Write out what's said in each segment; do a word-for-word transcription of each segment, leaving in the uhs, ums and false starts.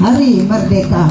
Hari Merdeka.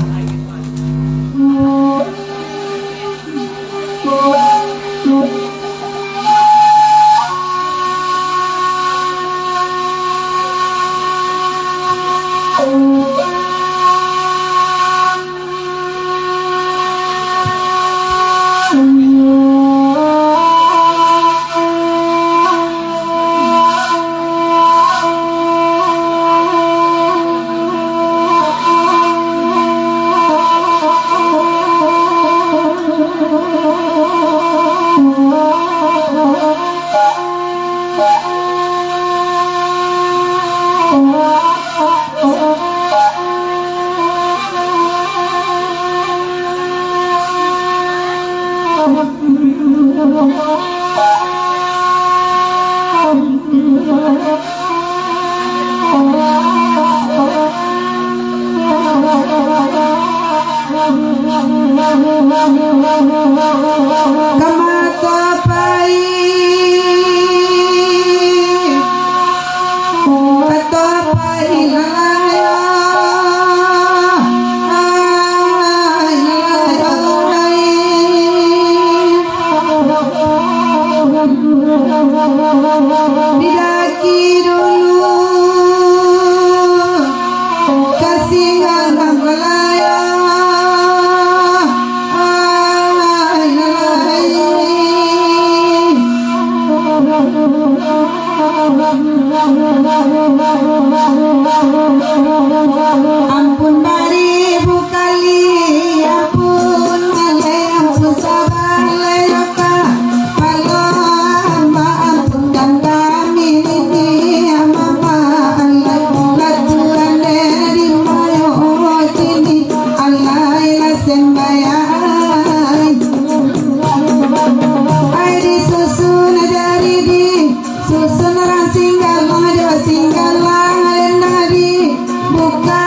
Ka mato pai, ka mato pai lalai, ai lalai, ai. Didaki dulu, ka Singgalang lalai, ai lalai. Ampun baribu kali, ampun alai, ampun sabalai, yo kapalo ambo, ampunkan kami niniak mamak alai, lah Tuhan dek di mayo kini, alai lah sembayang. Ai disusun jari di Susun urang Singgalang jo Singgalang, alai nan dibuka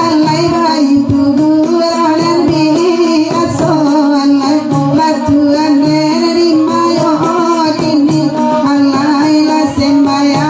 alai, baitu guru nan diaso alai, batuan nan dimayo kini, alai lah sembayang.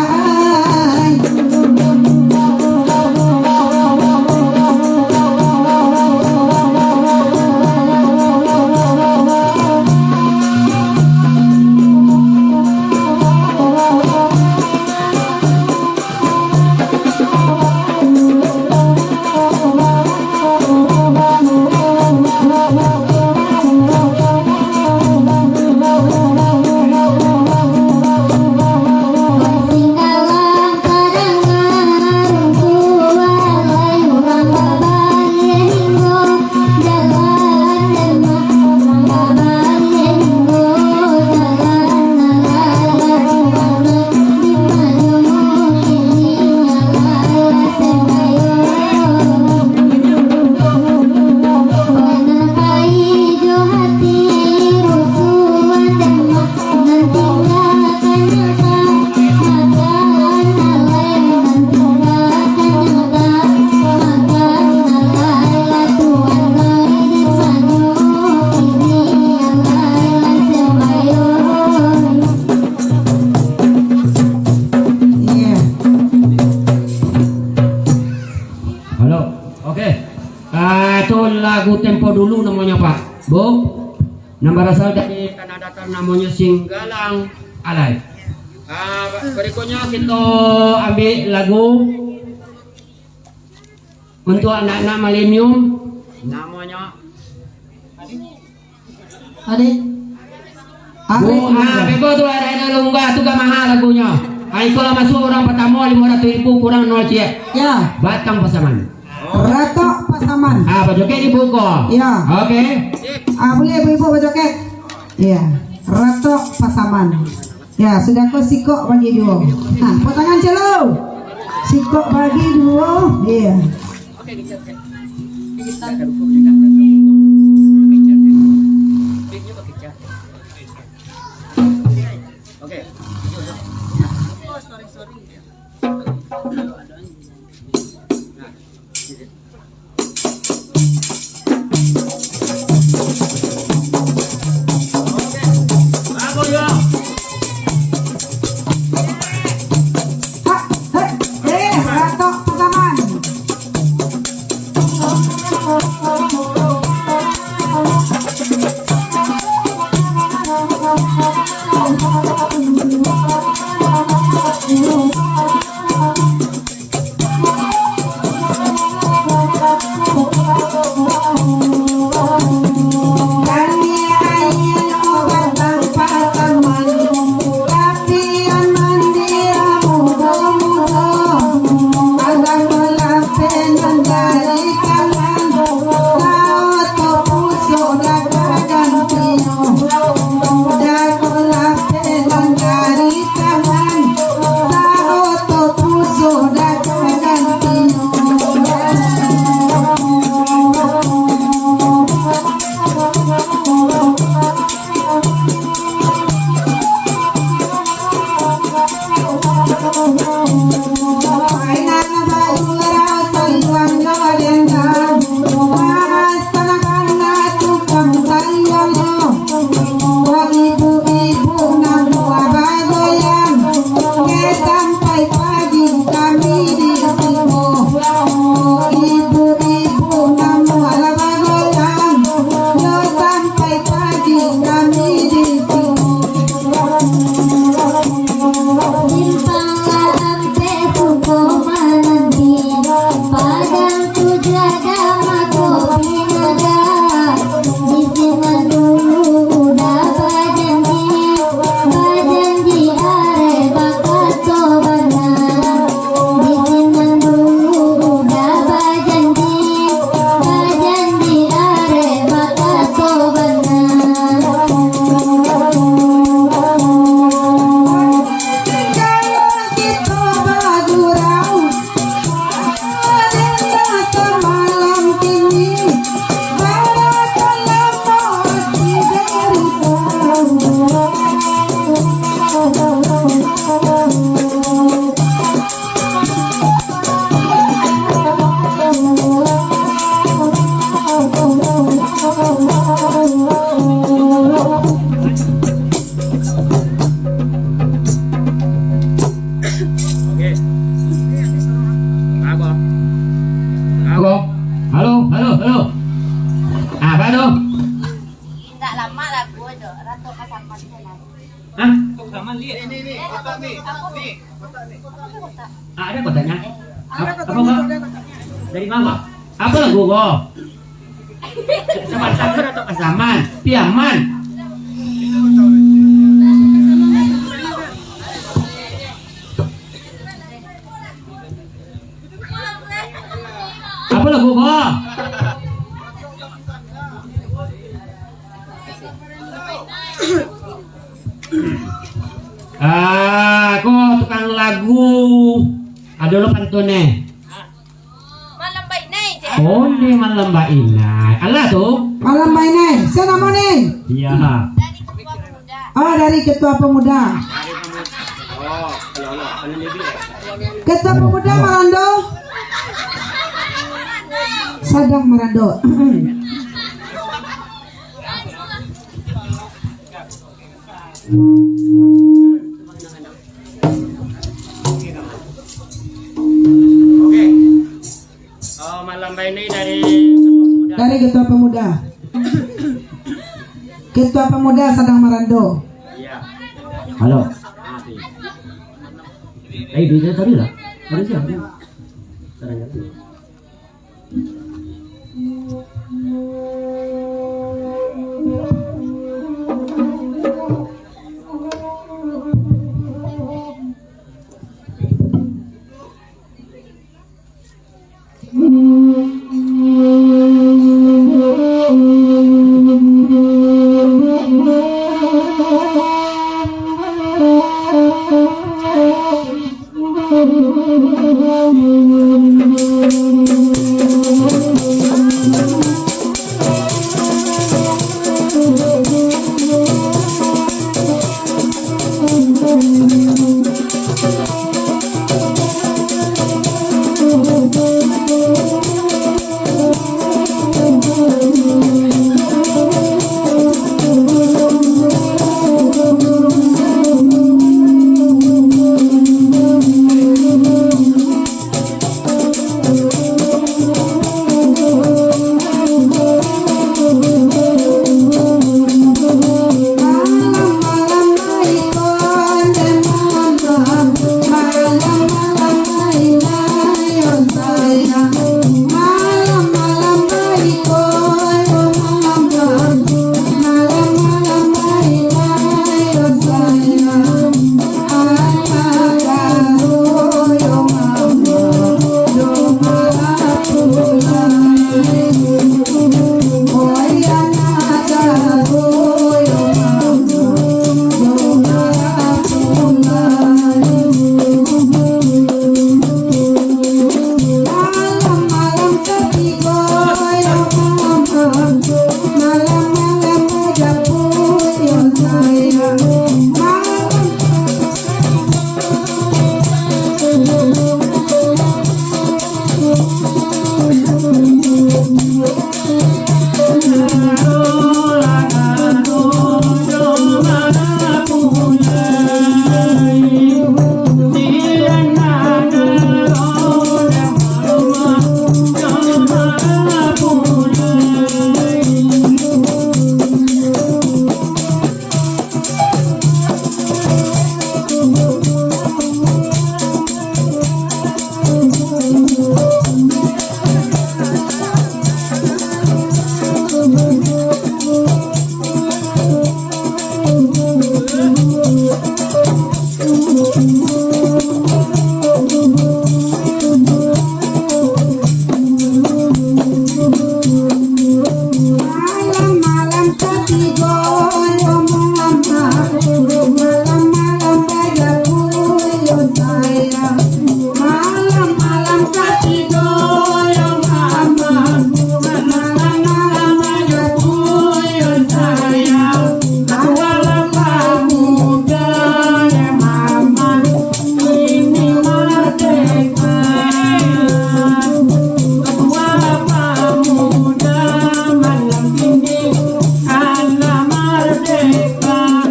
Halo. Oke. Ah, itu lagu tempo dulu namanya, Pak. Bu, nan barasal dari Tanah Datar, namanya Singgalang Alai. Ah, berikutnya kita ambil lagu untuk anak-anak milenium. Namanya Adik. Bu, ah, beko tu ada, ada lunggah tu ka maha lagunyo. Ah, iko lah masuk urang partamo limo ratuih ribu kurang nol ciek. Ya. Batang Pasaman. Ratok Pasaman. Ah, bajoget ibu ko. Ya. Oke. Ah, buliah ibu-ibu bajoget. Ya. Ratok Pasaman. Ya, sudah ko sikok bagi duo. Nah, tepuk tangan celo. Sikok bagi duo. Ya. Hak, hek, eh, Ratok Pasaman. Oke. Apo? Apo? Halo, halo, halo. Apo tu? Indak lamo lagu tu, Ratu Kasaman tu lah. Hah? Ni, ni, ni, kotak ni, ni, kotak ni. Ah, ada kotaknya? Ap-, apa, Bang? Dari mana? Apa lagu ko? Saman, Saman atau Kasaman? Piaman. Apa lagu ko? Ah, ko tukang lagu. Ado lo pantun eh. Malam bainai, Cek. Oh, ni malam bainai. Alah tu. Malam bainai. Sia namo ni? Iya. Dari Ketua Pemuda. Ah, dari Ketua Pemuda. Ketua Pemuda Marando. Sadang Marando. Oke. Oh, malam bainai dari Ketua Pemuda. Dari Ketua Pemuda. Ketua Pemuda Sadang Marando. Iya. Halo. Ah, iya. Eh, dia tadi lah. Tadi siapa? Tadi siapa?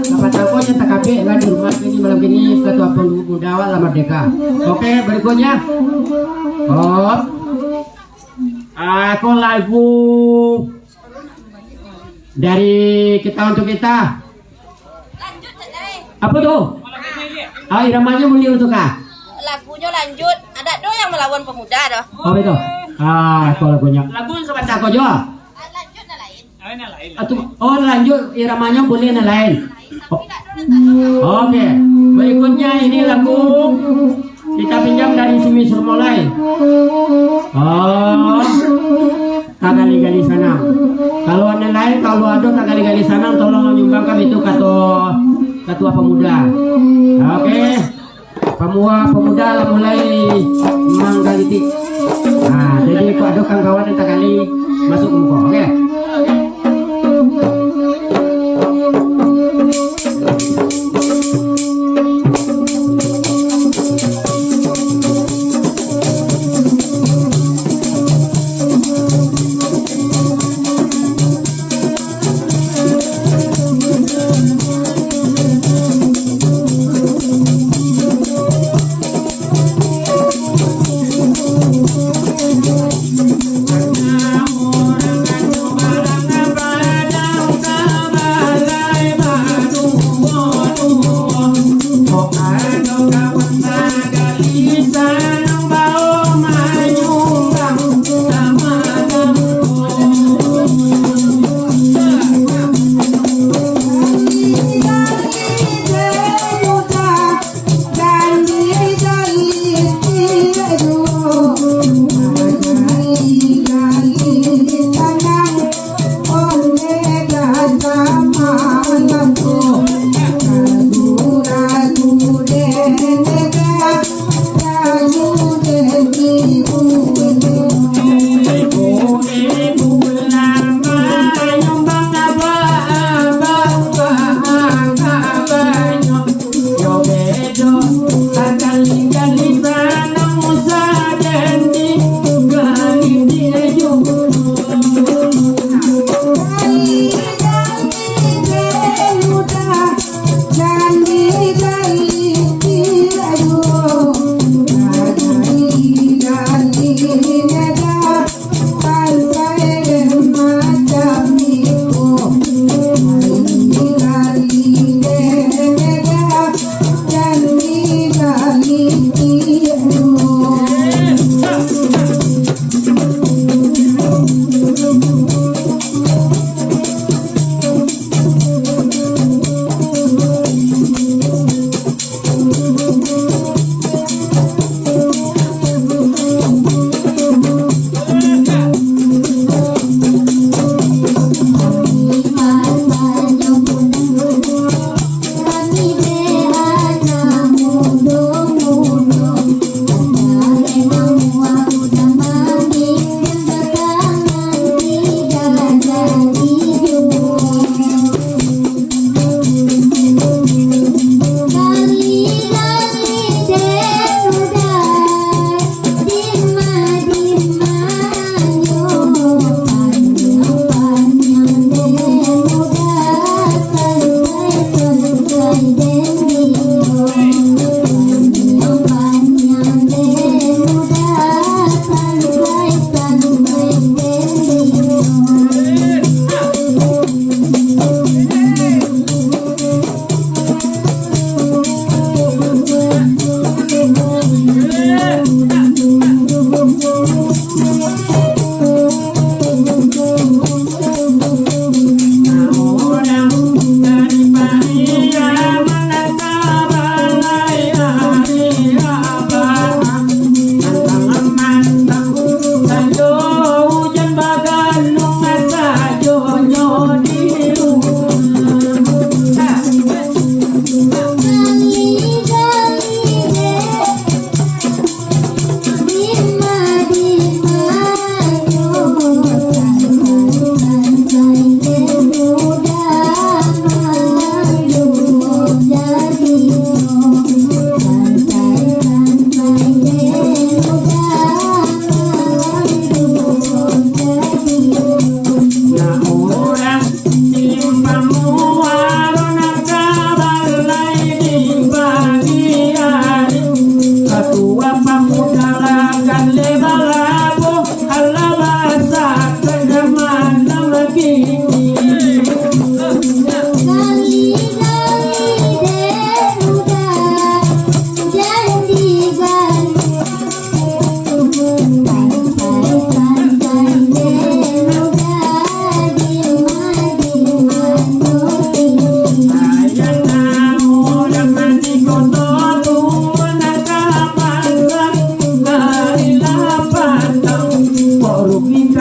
Siapa tahu kau yang takabek lah di rumah ini malam ini, Ketua Pemuda awak lah merdeka. Oke, berikutnya. Oh. Ah, kau lagu dari kita untuk kita. Lanjut saja, eh. Apa tu? Ah, iramanya bunyi tu kah? Lagunyo lanjut. Ada do yang melawan pemuda doh. Oh, betul. Ah, kalau punya. Lagu sabanta ko jo. Ah, lanjut nan lain. Ah, nan lain. Atu, oh, lanjut iramanya boleh nan lain. Oh. Oke. Berikutnya ini lagu kita pinjam dari Simi Surmolai. Oh. Tagali-gali sanang. Kalau nan lain, kalau ado tagali-gali sanang, tolong nyumbangkan itu kato Ketua Pemuda. Oke. Pemuda, pemuda lah mulai manggalitik. Nah, jadi kok ado kawan-kawan yang tagali, masuk ke muko. Oke.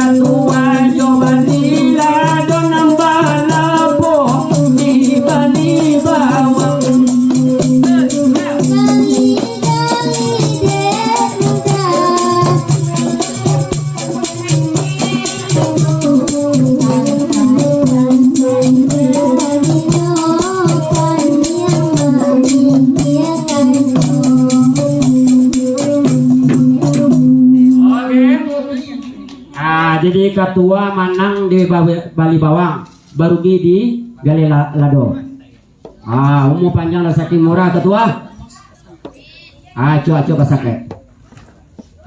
Tuah jo bali lado nan balabuah di Bali Bawang. Oke. Ah, jadi katua manang di Ba-, Bali Bawang, barugi di Galeh La-, Lado. Ah, umur panjang, rasaki murah, katua. Ah, acok-acok basakek.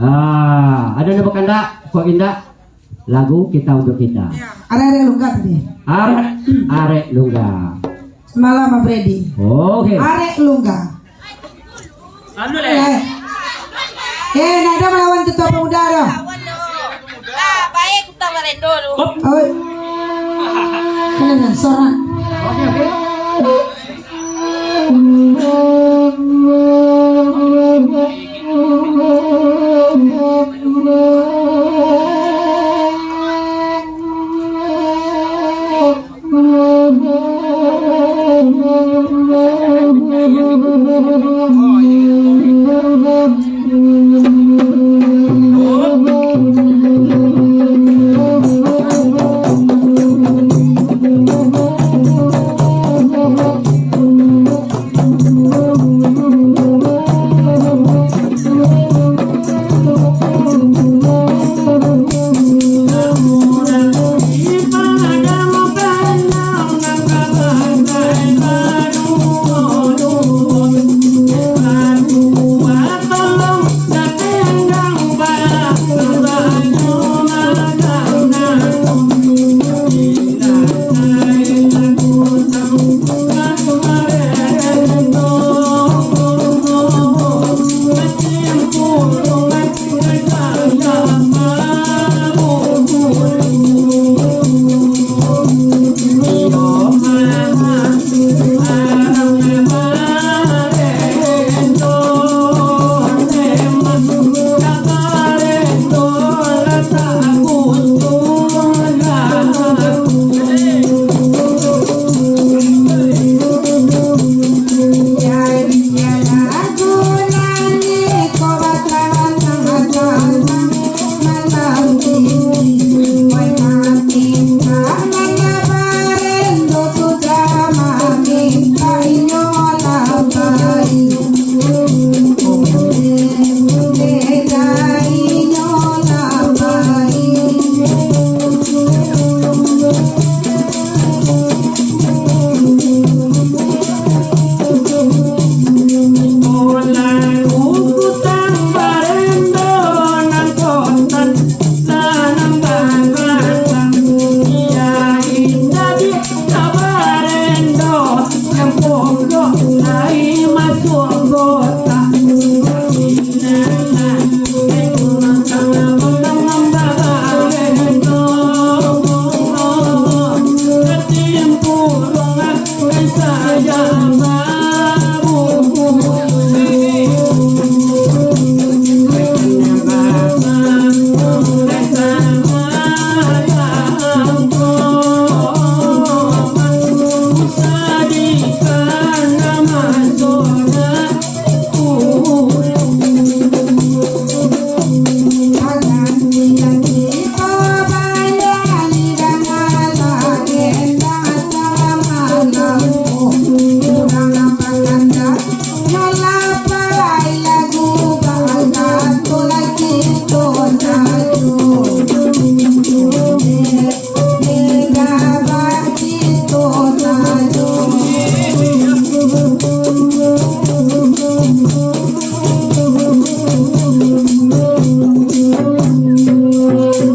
Ah, ado nan bakandak, kok indak? Lagu Kita Untuk Kita. Arek-arek Lungga tadi. Arek, arek Lungga. Semalam Bang Freddy. Oke. Arek Lungga. Anu, leh. Eh. Eh, nak ada melawan ketua pemuda dah. Ah, baik, kita merendo dulu. Hop. Oi. Kena sensor, nak. Oke, oke.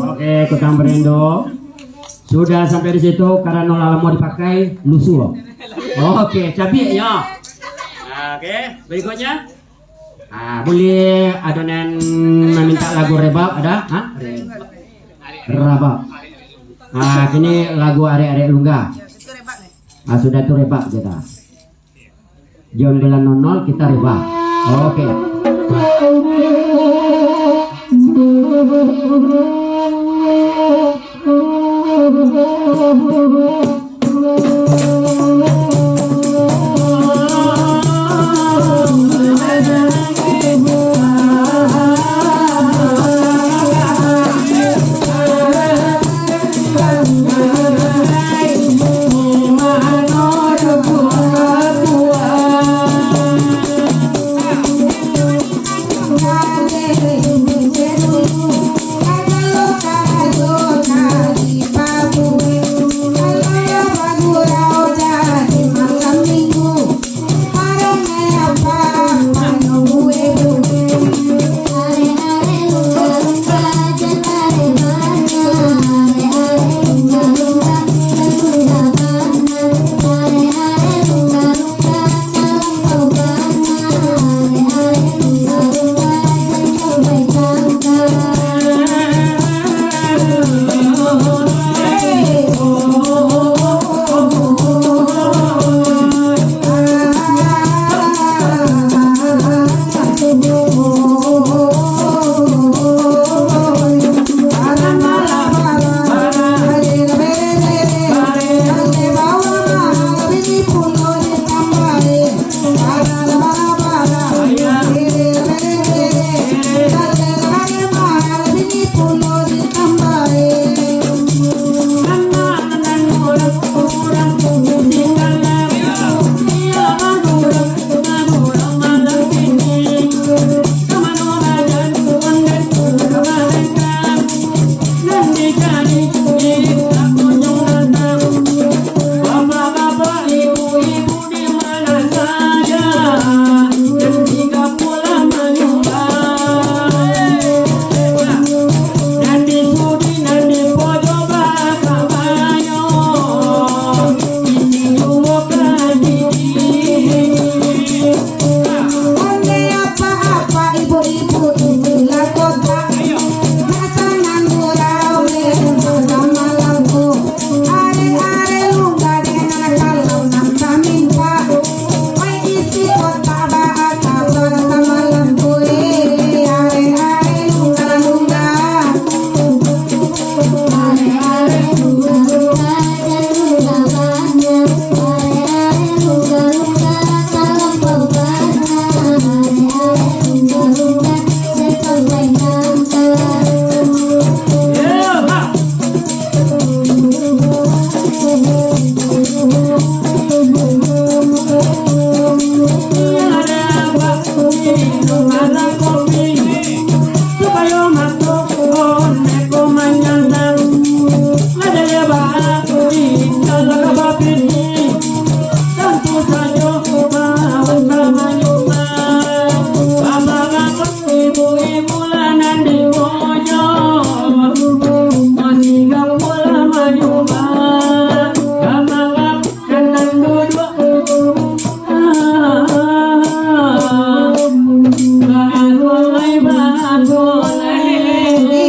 Oke, Kutang Barendo. Sudah sampai di situ, karano lah lamo dipakai, lusuah. Oke, cabiaknyo. Oke, berikutnya. Ah, buliah ado nan maminta lagu rebab, ada? Ha? Rebab. Ah, kini lagu arek-arek Lungga. Ah, sudah tu rebab kita. Jam bulan nol nol kita rebab. Oke.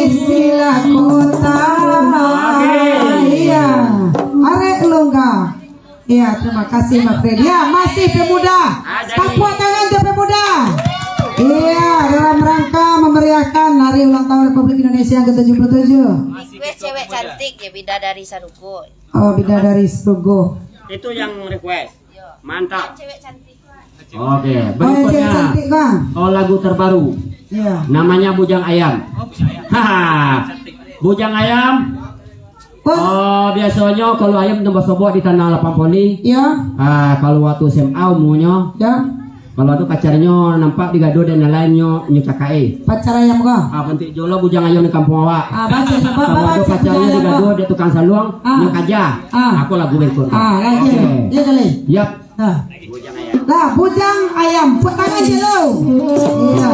Istilah kota. Iya. Arek Longga. Iya, terima kasih, Mas Fred. Ya, masih pemuda. Tapuak tangan untuk pemuda. Iya, dalam rangka memeriahkan Hari Ulang Tahun Republik Indonesia yang ketujuh puluh tujuh. Request cewek cantik ya, Bidadari Sarugo. Oh, Bidadari Sarugo. Itu yang request. Mantap. Oke, oh, yang cewek cantik, Bang. Oh, lagu terbaru. Iya. Namanya Bujang Ayam. Haha. Bujang Ayam. Wah. Oh, biasonyo kalau ayam tu basobok di tanah lapang poli. Iya. Ah, kalau waktu S M A umurnyo. Ya. Kalau ado pacarnyo nampak digado dan lain-lainnyo, nyo cakaik. Pacar ayam ko? Ah, bantuak juo lo Bujang Ayam di kampuang awak. Ah, bagus. Kalau ado pacarnyo digado di tukang saluang, ah, nyo kaja. Ah. Aku lagu berikut. Ah, lagi. Oke. Iya kali. Yap. Nah. Lah, Bujang Ayam, buat tangan je lo. Iya.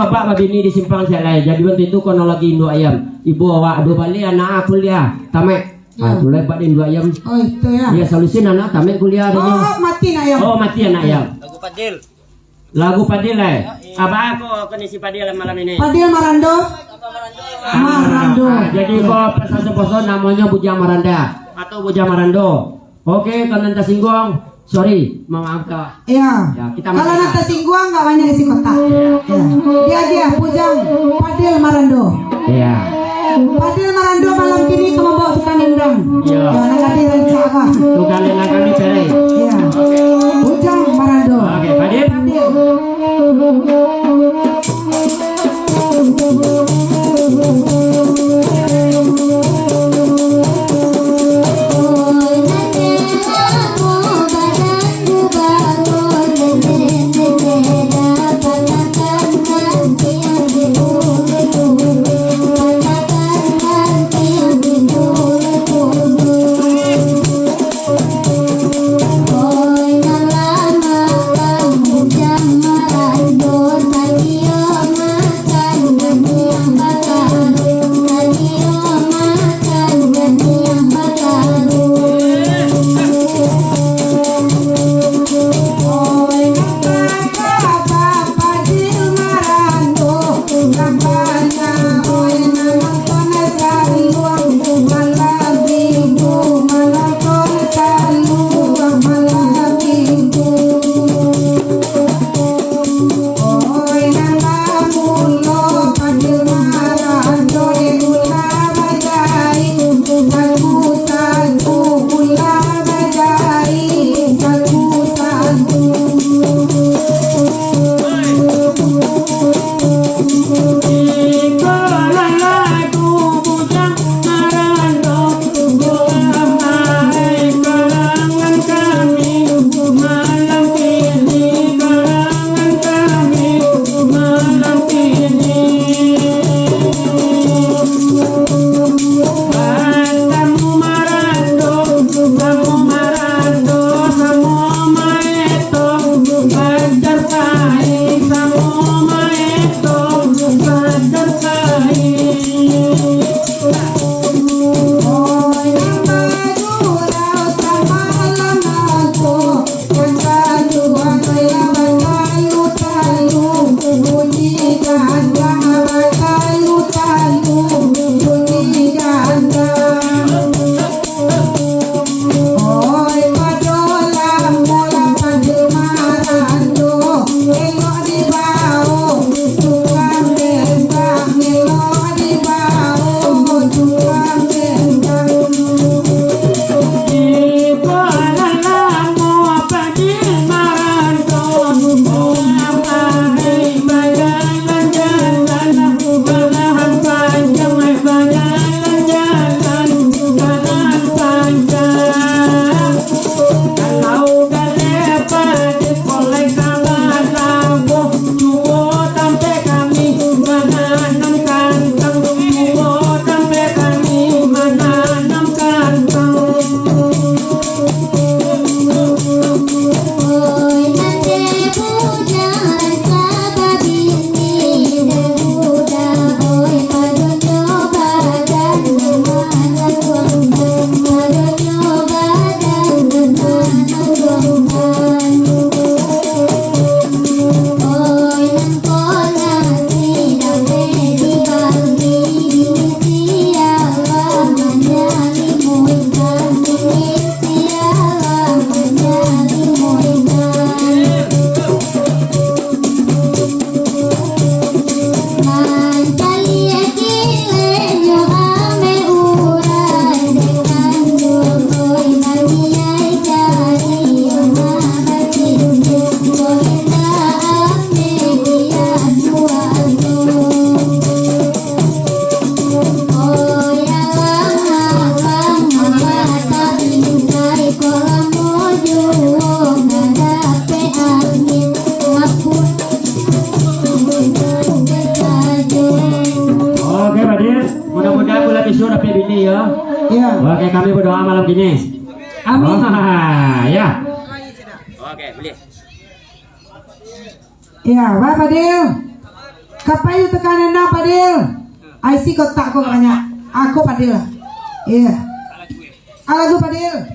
Bapak babini di Simpang Siak Lai. Jadi waktu itu kronologi induak ayam. Ibu awak duo baleh anak kuliah, tamat. Ah, Ya. tu lah hebat induak ayam. Oh, itu ya. Dia solusi anak tamat kuliah dia. Oh, mati anak ayam. Oh, mati anak ayam. Lagu Padil. Lagu Padil, eh. Apa ko kondisi Padil malam ini? Padil Marando. Marando. Ah, jadi ko pesan poso namonyo Bujang Maranda atau Bujang Marando. Oke, kalau nan tasingguang, sorry, mamaaf ka. Iya. Ya, kita Kalau maafkan. nan tasingguang, nggak banyak isi kotak. Iya. Ya. Dia aja, Bujang Padil Marando. Iya. Padil Marando malam kini ka mambawa tukang dendang. Iya. Ya, nan hadir, insya Allah. Tukang dendang kami cerai. Iya. Bujang Marando. Oke, Padil. Padil. Oke, Pak Dir. Mudah-mudahan bulan Isu dapek bini, ya. Iya. Oke, kami berdoa malam kini. Amin. Oh, ya. Oke, boleh. Iya, Pak Fadil. Kapai tu tekanan nak, Padil? Aisi kotak ko banyak. Aku Padil lah. Iya. Alagu Padil.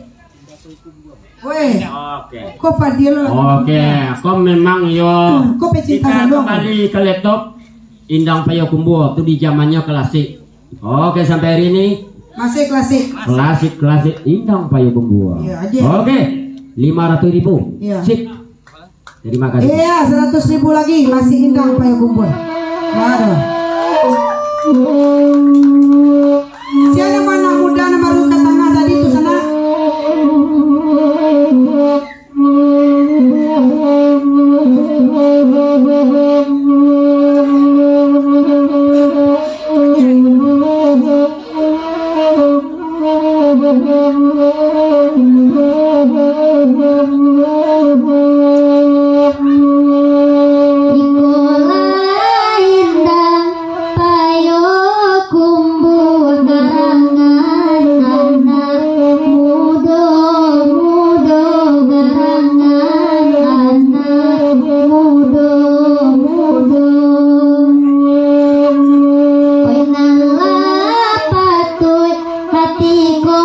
Weh. Oke. Ko Padil lah. Oke, ko memang yo. Ko pecinta Kita salong. Kembali ke laptop Indang Payo Kumbua tu di zamannya klasik. Oke, sampai hari ini Masih klasik. Klasik-klasik Indang Payo Kumbua. Iya, aja. Oke, lima ratus ribu. Iya. Sip. Terima kasih. Iya, seratus ribu lagi, masih Indang Payo Kumbua. Aduh. Siapa nama anak muda nama ruka tangah tadi tu sana? Payo Kumbua karangan anak mudo-mudo, karangan anak mudo-mudo. Oi nan lah patuik Hati ko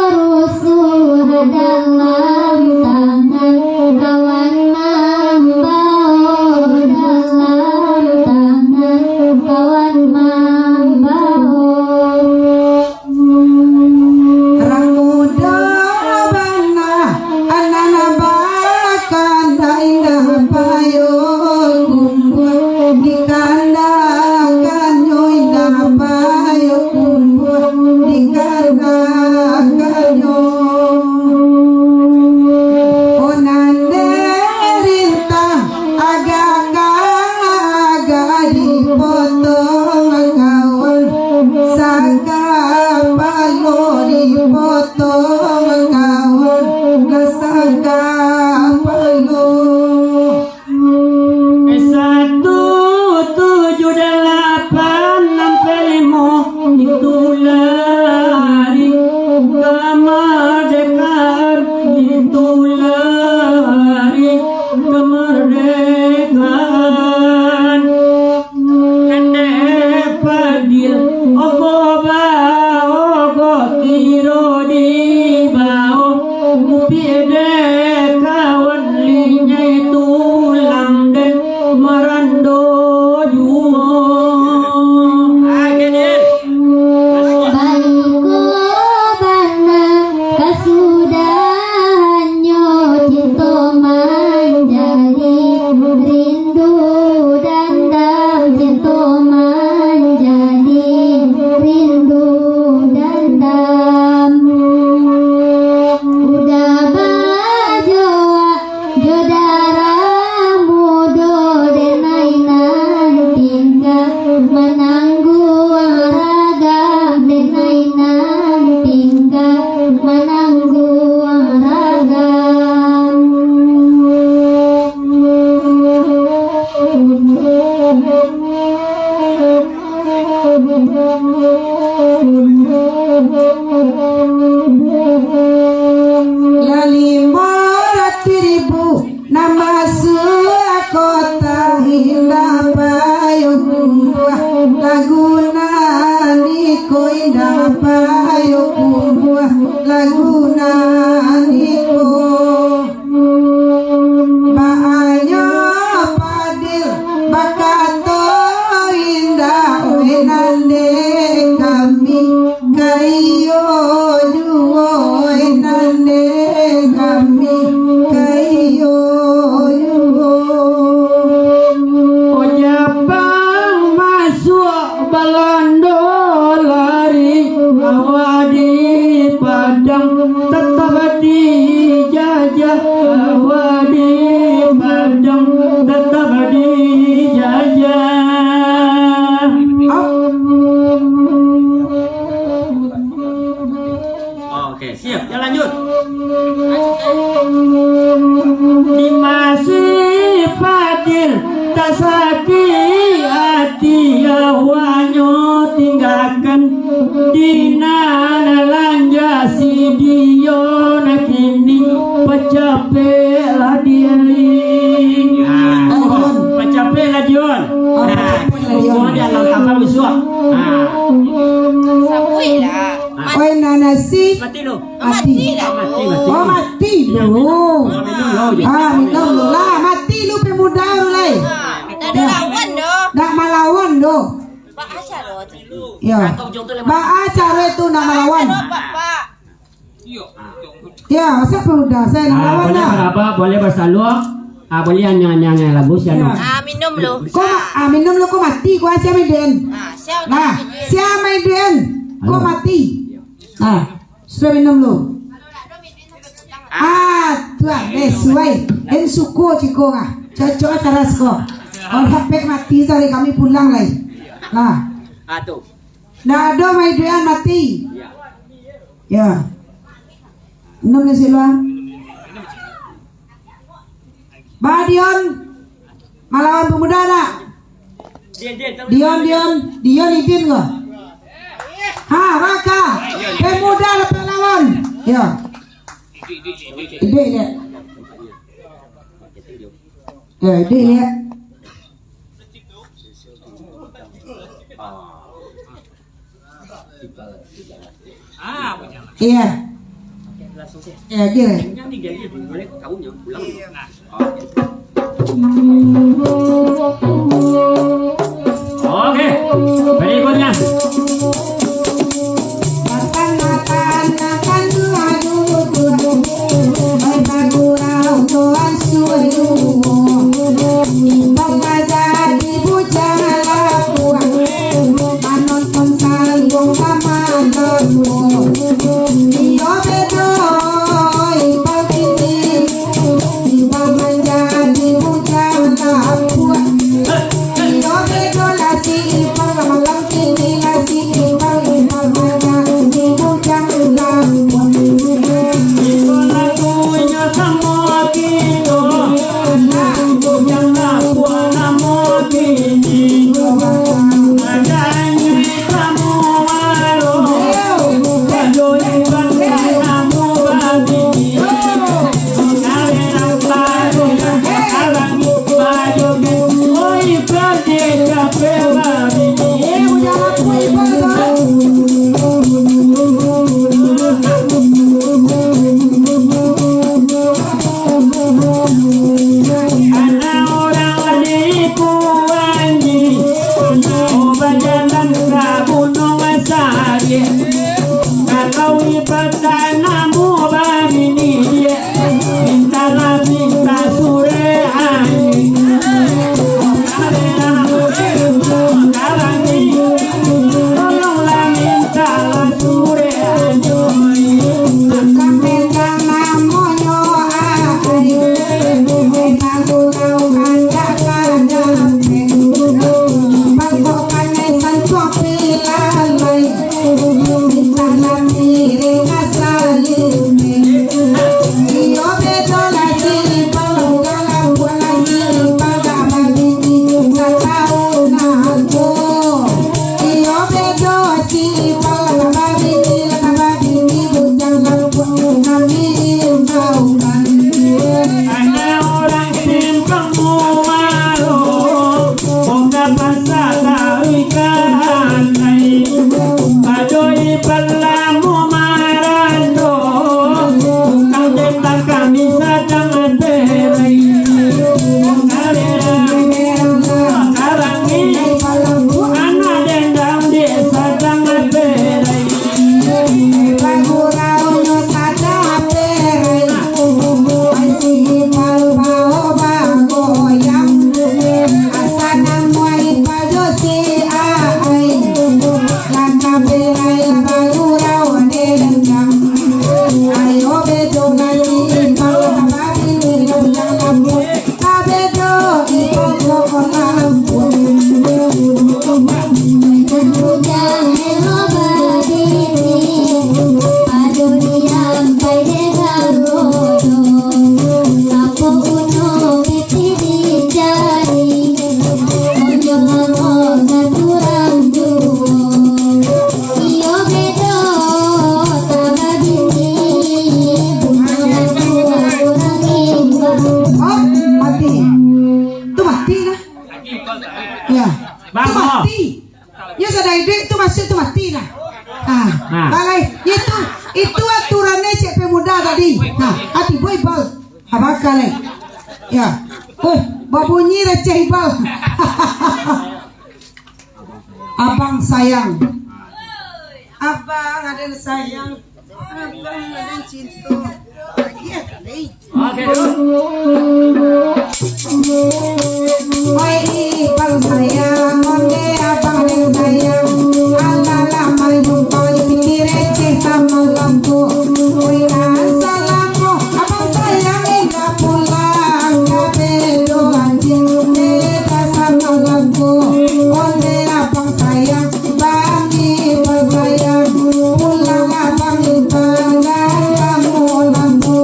rusuah dalam tangan, kawan mambao dalam tangan, kawan mambao. Urang mudo bana, anak bakanda indak payo kumbua, dikandakannyo indak payo kumbua, dikandakannyo. Onande rintang, agak-agak dipotong kawan, sakapalo dipotong kawan, sakapalo. Satu tujuh dalapan ampek limo, itulah hari kamardekaan, itulah hari kamardekaan. Kandek Padil, ogoh baogoh kiro dibao, mupiak dek kawan linyai tulang den marando juo. Baiko bana kasudahannyo cinto manjadi rindu dandam, cinto manjadi rindu dandam. Udah bajoa jo darah mudo, denai nan tingga manangguang ragam, denai nan tingga manangguang ragam. Lah limo ratuih ribu nan masuak kota, indak payo kumbua, lagu nan iko indak payo kumbua, lagu nan iko. Baa nyo Padil bakato indak, weh nan dek kami, ka iyo juo, weh nan dek kami, ka iyo juo. Oh, Japang masuak Balando lari, awak di Padang tatap dijajah, awak di Padang tatap dijajah. Oke, siap. Ya, lanjut. Di masih Padil, tak sakik hati, awanyo tinggakan. Di nan lanjak si Dion, kini pacapek lah Dion. Nah, pacapek lah Dion. Nah. Asi? Mati lu. Mati. Mati lah. Mati, mati. Oh, mati lu. Ah, minum lu. Ah, minum lu lah. Mati lu, pemuda lu lai. Ah, ndak ada lawan doh. Ndak malawan doh. Baa caro tu? Ya. Baa caro tu ndak malawan? Baa caro, Bapak? Ya, siapa udah? Saya nak Ah, lawan boleh lah. Berapa? Boleh bersalur. Ah, boleh anyang-anyang lagu siapa? Ya. Ah, minum lu. Kau ma- ah, minum lu, kau mati, kau siapa Maiden? Ah, siapa Nah, Maiden? Siapa Maiden? Kau Halo. Mati. Ah, sudah minum lu. Ah, tuan, eh, suai. En suko ciko ah. Cocok keras kok. Kalau sampai mati tadi kami pulang lai. Nah. Ah, tu. Ndak ado Maiduan mati. Ya. Ya. Enam belas siluan. Ba Dion malawan pemuda ndak? Dion, Dion, Dion idin ko. Ha, Raka. Pemuda lepas lawan. Ya. Idin, ya. Ya, idin, ya. Iya. Iya, dia. Oke, berikutnya. Kalau ibadah namu babini, mintalah minta surek angin. Tolonglah mintalah surek angin. Ada orang simpang muaro, bukan pasal larikan lai. Pado di palamu marando, bukan tentang kami sadang berai. Sekarang ni, anak dendam di sadang berai. Oh, mati. Tu mati lah. Ya. Tu mati. Yo sadang iduik tu masuak tu mati lah. Ah, balai. Yo tu, Itu aturannyo cek pemuda tadi. Ha, ati boy bal. Ha, bakal, eh. Ya. Eh, babunyi receh ibal. Abang sayang. Abang aden sayang. Abang aden cinto. Iya, kali. Oi, ibang sayang, onde abang aden sayang. Alah, lah, mari jumpa, piti receh sama lampu. Oi, asalamu, abang sayang, indak pulang, ka bedo anjing, beda sama lampu. Onde abang sayang, bang ibang sayang, pulanglah bang ibang, kamu lampu.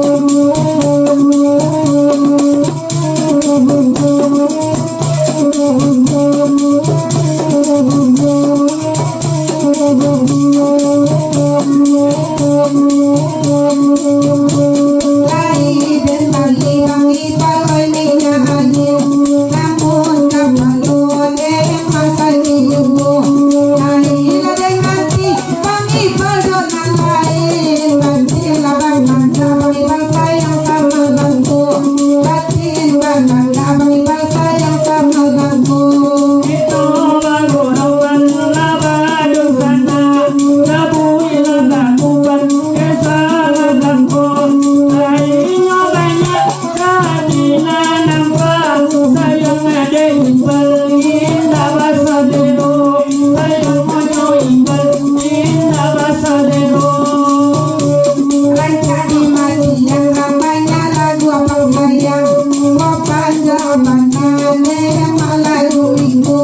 Rancak di mati yang ramai, lagu abang sayang, bapanjang bana, memang lagu minggu.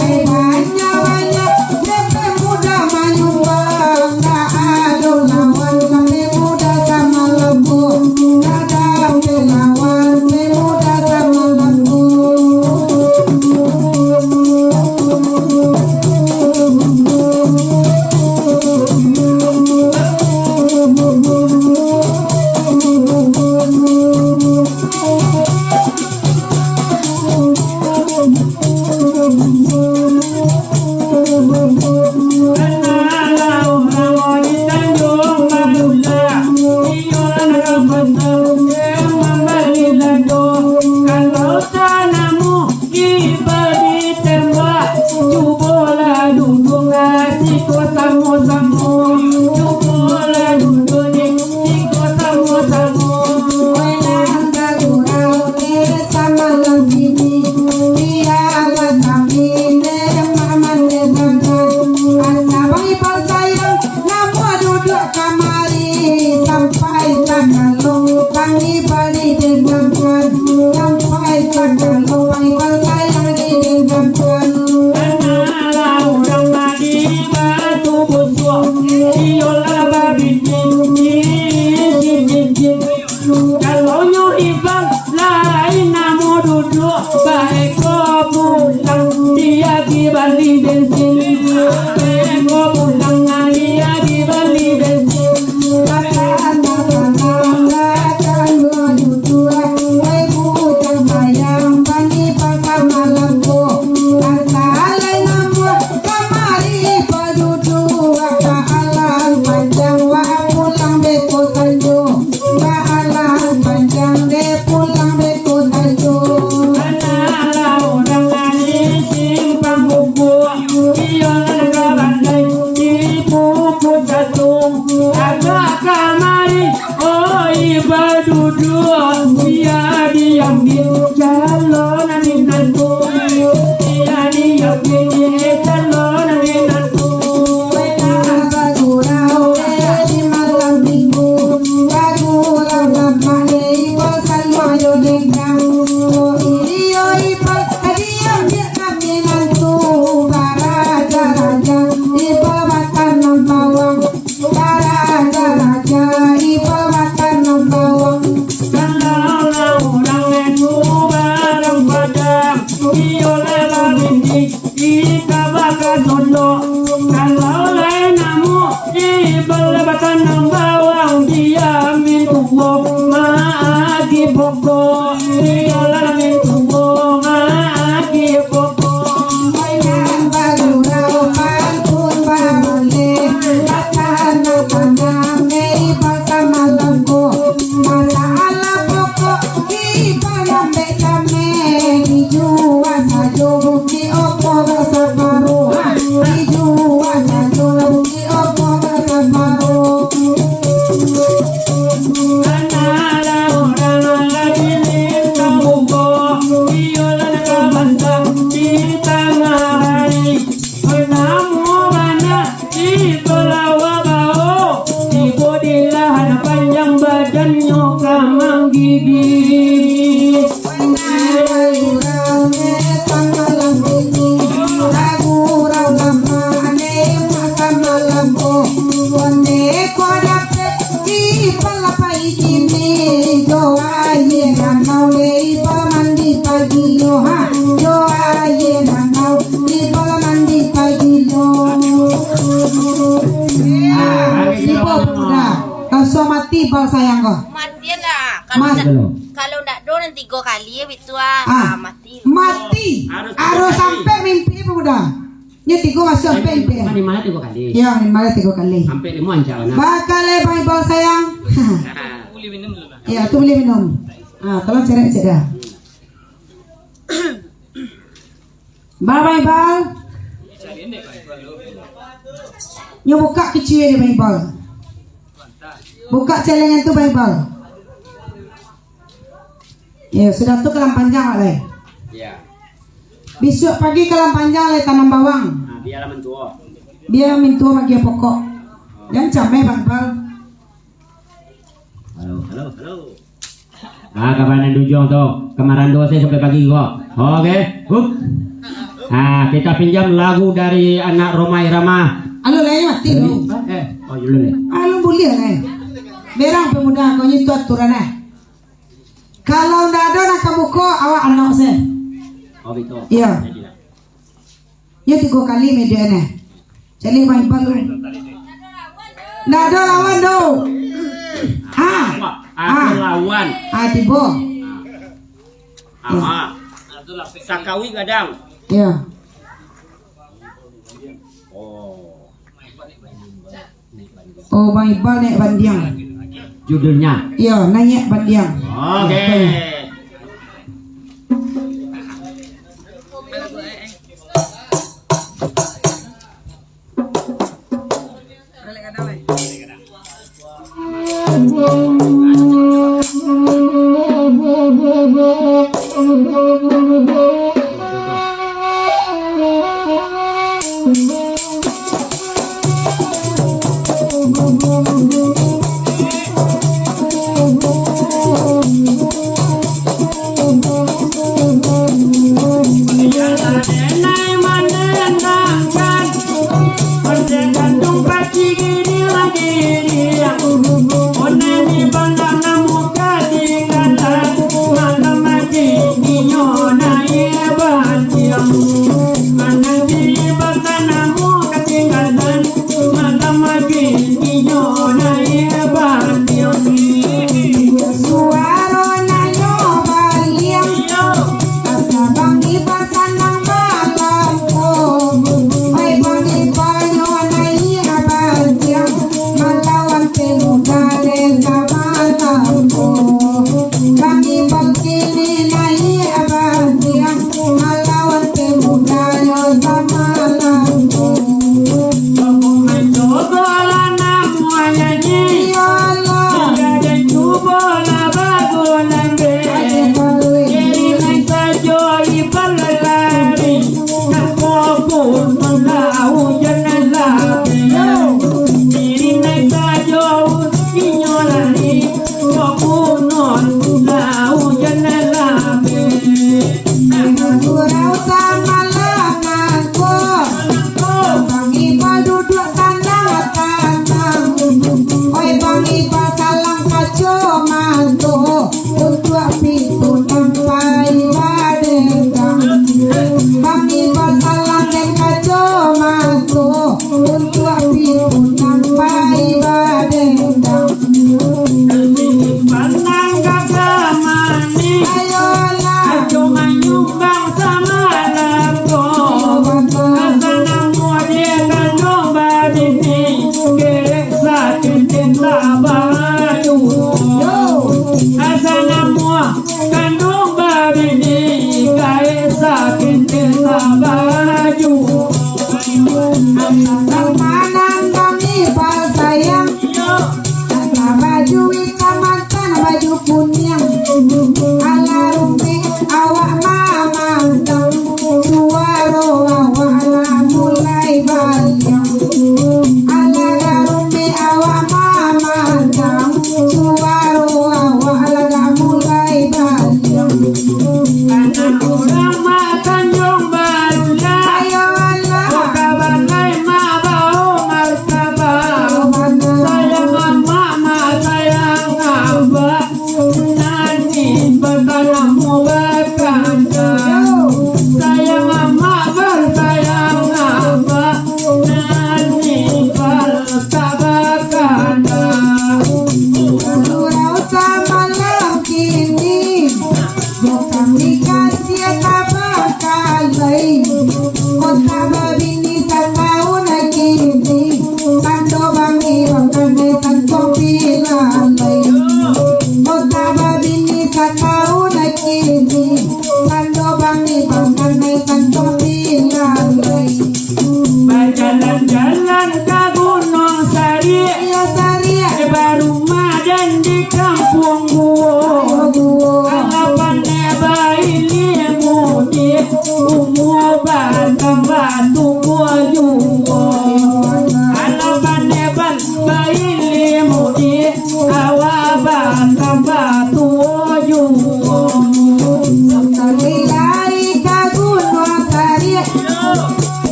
Ai banyak-banyak, dek pemuda manyumbang, tak ado lawan, sampai muda sama lampu, tak ada lawan, sampai muda sama lampu. Kalau tanamu Ibo ditembak, cubolah duduak, siko samo-samo. Cubolah duduak, siko samo-samo. Oilah bagurau, eh, samalam kini. Bialah kami, eh, mamandai-mandai. Asa bang Ibo sayang, namuah duduak kamari, sampai tagalong, kami bari dendamkan, sampai tagalong, Ibo sayang didendamkan. Kanalah urang bagi batu busuak, iyolah babintik, bibit cincin. Kalau nyo Ibo lai namuah duduak, baeko pulang, dia pai bali bensin. Baeko pulang, dia pai bali bensin. Pakai anak-anak, pakai anak duduak, wai bujang sayang, bani pakai malam tu. Asa lai namuah kamari baduduak, baalah panjang, wak pulang beko sanjo. Baalah panjang dek pulang beko sanjo. Kanalah urang di Simpang Bukuak, iyo nan ka bandai di Bukuak Jatung. Agak kamari, oi, baduduak, bia diambiak calon minantu. Bia diambiak calon minantu. Wai, ka bagurau, eh, di malam minggu. Bagurau lamak, eh, Ibo saluang yo dendang. Oh, iyo, Ibo, diambiak kami minantu. Baraja-raja, Ibo batanam bawang. Baraja-raja, Ibo batanam bawang. Kalau lah urang itu barang Padang, iyo lah babintik. Ika baka sondok, kalau lai namuah, Ibo batanam bawang, diamin tuo, maagi pokok, Ibo amin tuo, maagi pokok. Oi, nan bagurau, pantun babulek, batanam-tanam, Ah, tibo pemuda. Langsung mati bal sayang ko. Mati lah. Kalau Mat- ndak, kalau ndak do nan tigo kali, habis tu, ah, Ah. ah, mati. Mati. Harus Harus tigo kali. Sampai mimpi pemuda. Nyo tigo masuk sampai mimpi. Minimal tigo kali. Ya, minimal tigo kali. Sampai limo ancak, nah. Bakal, eh, Bang Iqbal sayang. Nah. Ya, tu boleh minum. Ah, tolong cerek cek dah. Ba, Bang Iqbal. Nyo buka kecil ni, Bang Iqbal. Buka celengan tu, Bang Iqbal. Ya, sudah tu kalam panjang, Wak, lai. Ya. Bisuak pagi kalam panjang, lai, tanam bawang. Nah, bialah mintuo. Bia mintuo bagian pokok. Jan cameh, Bang Iqbal. Halo, halo, halo. Ah, kawan nan di ujuang tu, kamarando se sampai pagi ko. Oke, hup. Ah, kita pinjam lagu dari anak Rhoma Irama. Alo, lai mati lu. Eh, oh, dulu ni. Alo, buliah, lai. Berang pemuda ko, nyo itu aturan, eh. Kalau ndak ado nan ka muko, awak anok se. Oh, gitu. Iya. Jadilah. Yo tigo kali media ne. Cari Bang Iqbal tu. Ndak ado lawan tu. Ah. Wah, ado lawan. Ah, tibo. Ah. Sakawi gadang. Iya. Oh. Oh, Bang Iqbal naik bandiang. Judulnya? Iyo, naik bandiang. Oke.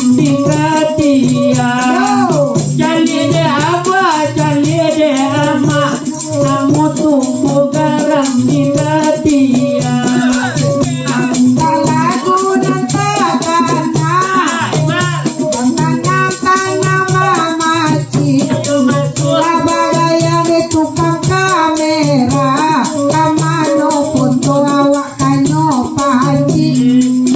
Di katia. Yo. Caliak dek abah, caliak dek amak. Namo tumbuah garam di katia. Antah lagu nan takana. Tanah-tanah mamacik. Lah bagaya dek tukang kamera. Ka mano foto awak kanyo pacik.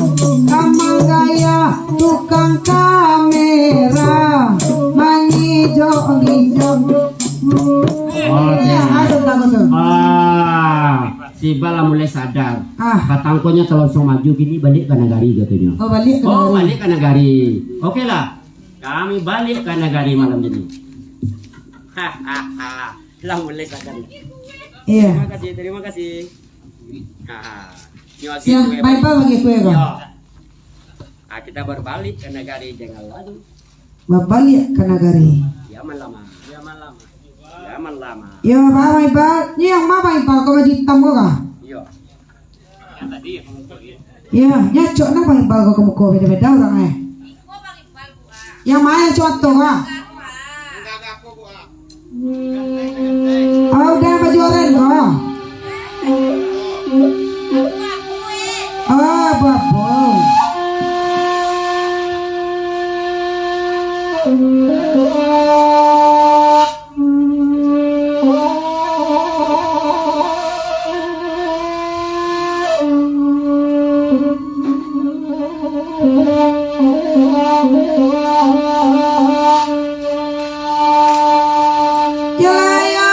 Ka manggaya tukang kamera, mangijok-ngijok. Oh, ya, asal tahu tu. Ah, si Ibal lah mulai sadar. Ah. Katangkonyo kalau langsung maju gini, baliak ka nagari, katonyo. Oh, baliak ka nagari. Oh, baliak ka nagari. Oke lah. Kami baliak ka nagari malam ini. Lah mulai sadar. Iya. Terima kasih, terima kasih. Nah, nyo Siang, kue baik, bagi kue, Bang. Yo. Ah, kita berbalik ke negari jangan lalu. Berbalik ke negari. Zaman lama. Zaman lama. Zaman lama. Yo, Bang Ibal. Ni yang ma, Bang Ibal, kau baju hitam kau kah? Yo. Yang tadi yang kamu kau, ya. Yo, nyacok nah Bang Ibal kau ka muko beda-beda urang, eh. Yang ma yang contoh kah? Ah, udah baju oren ko. Ah, apo-apo. Yo lah, yo.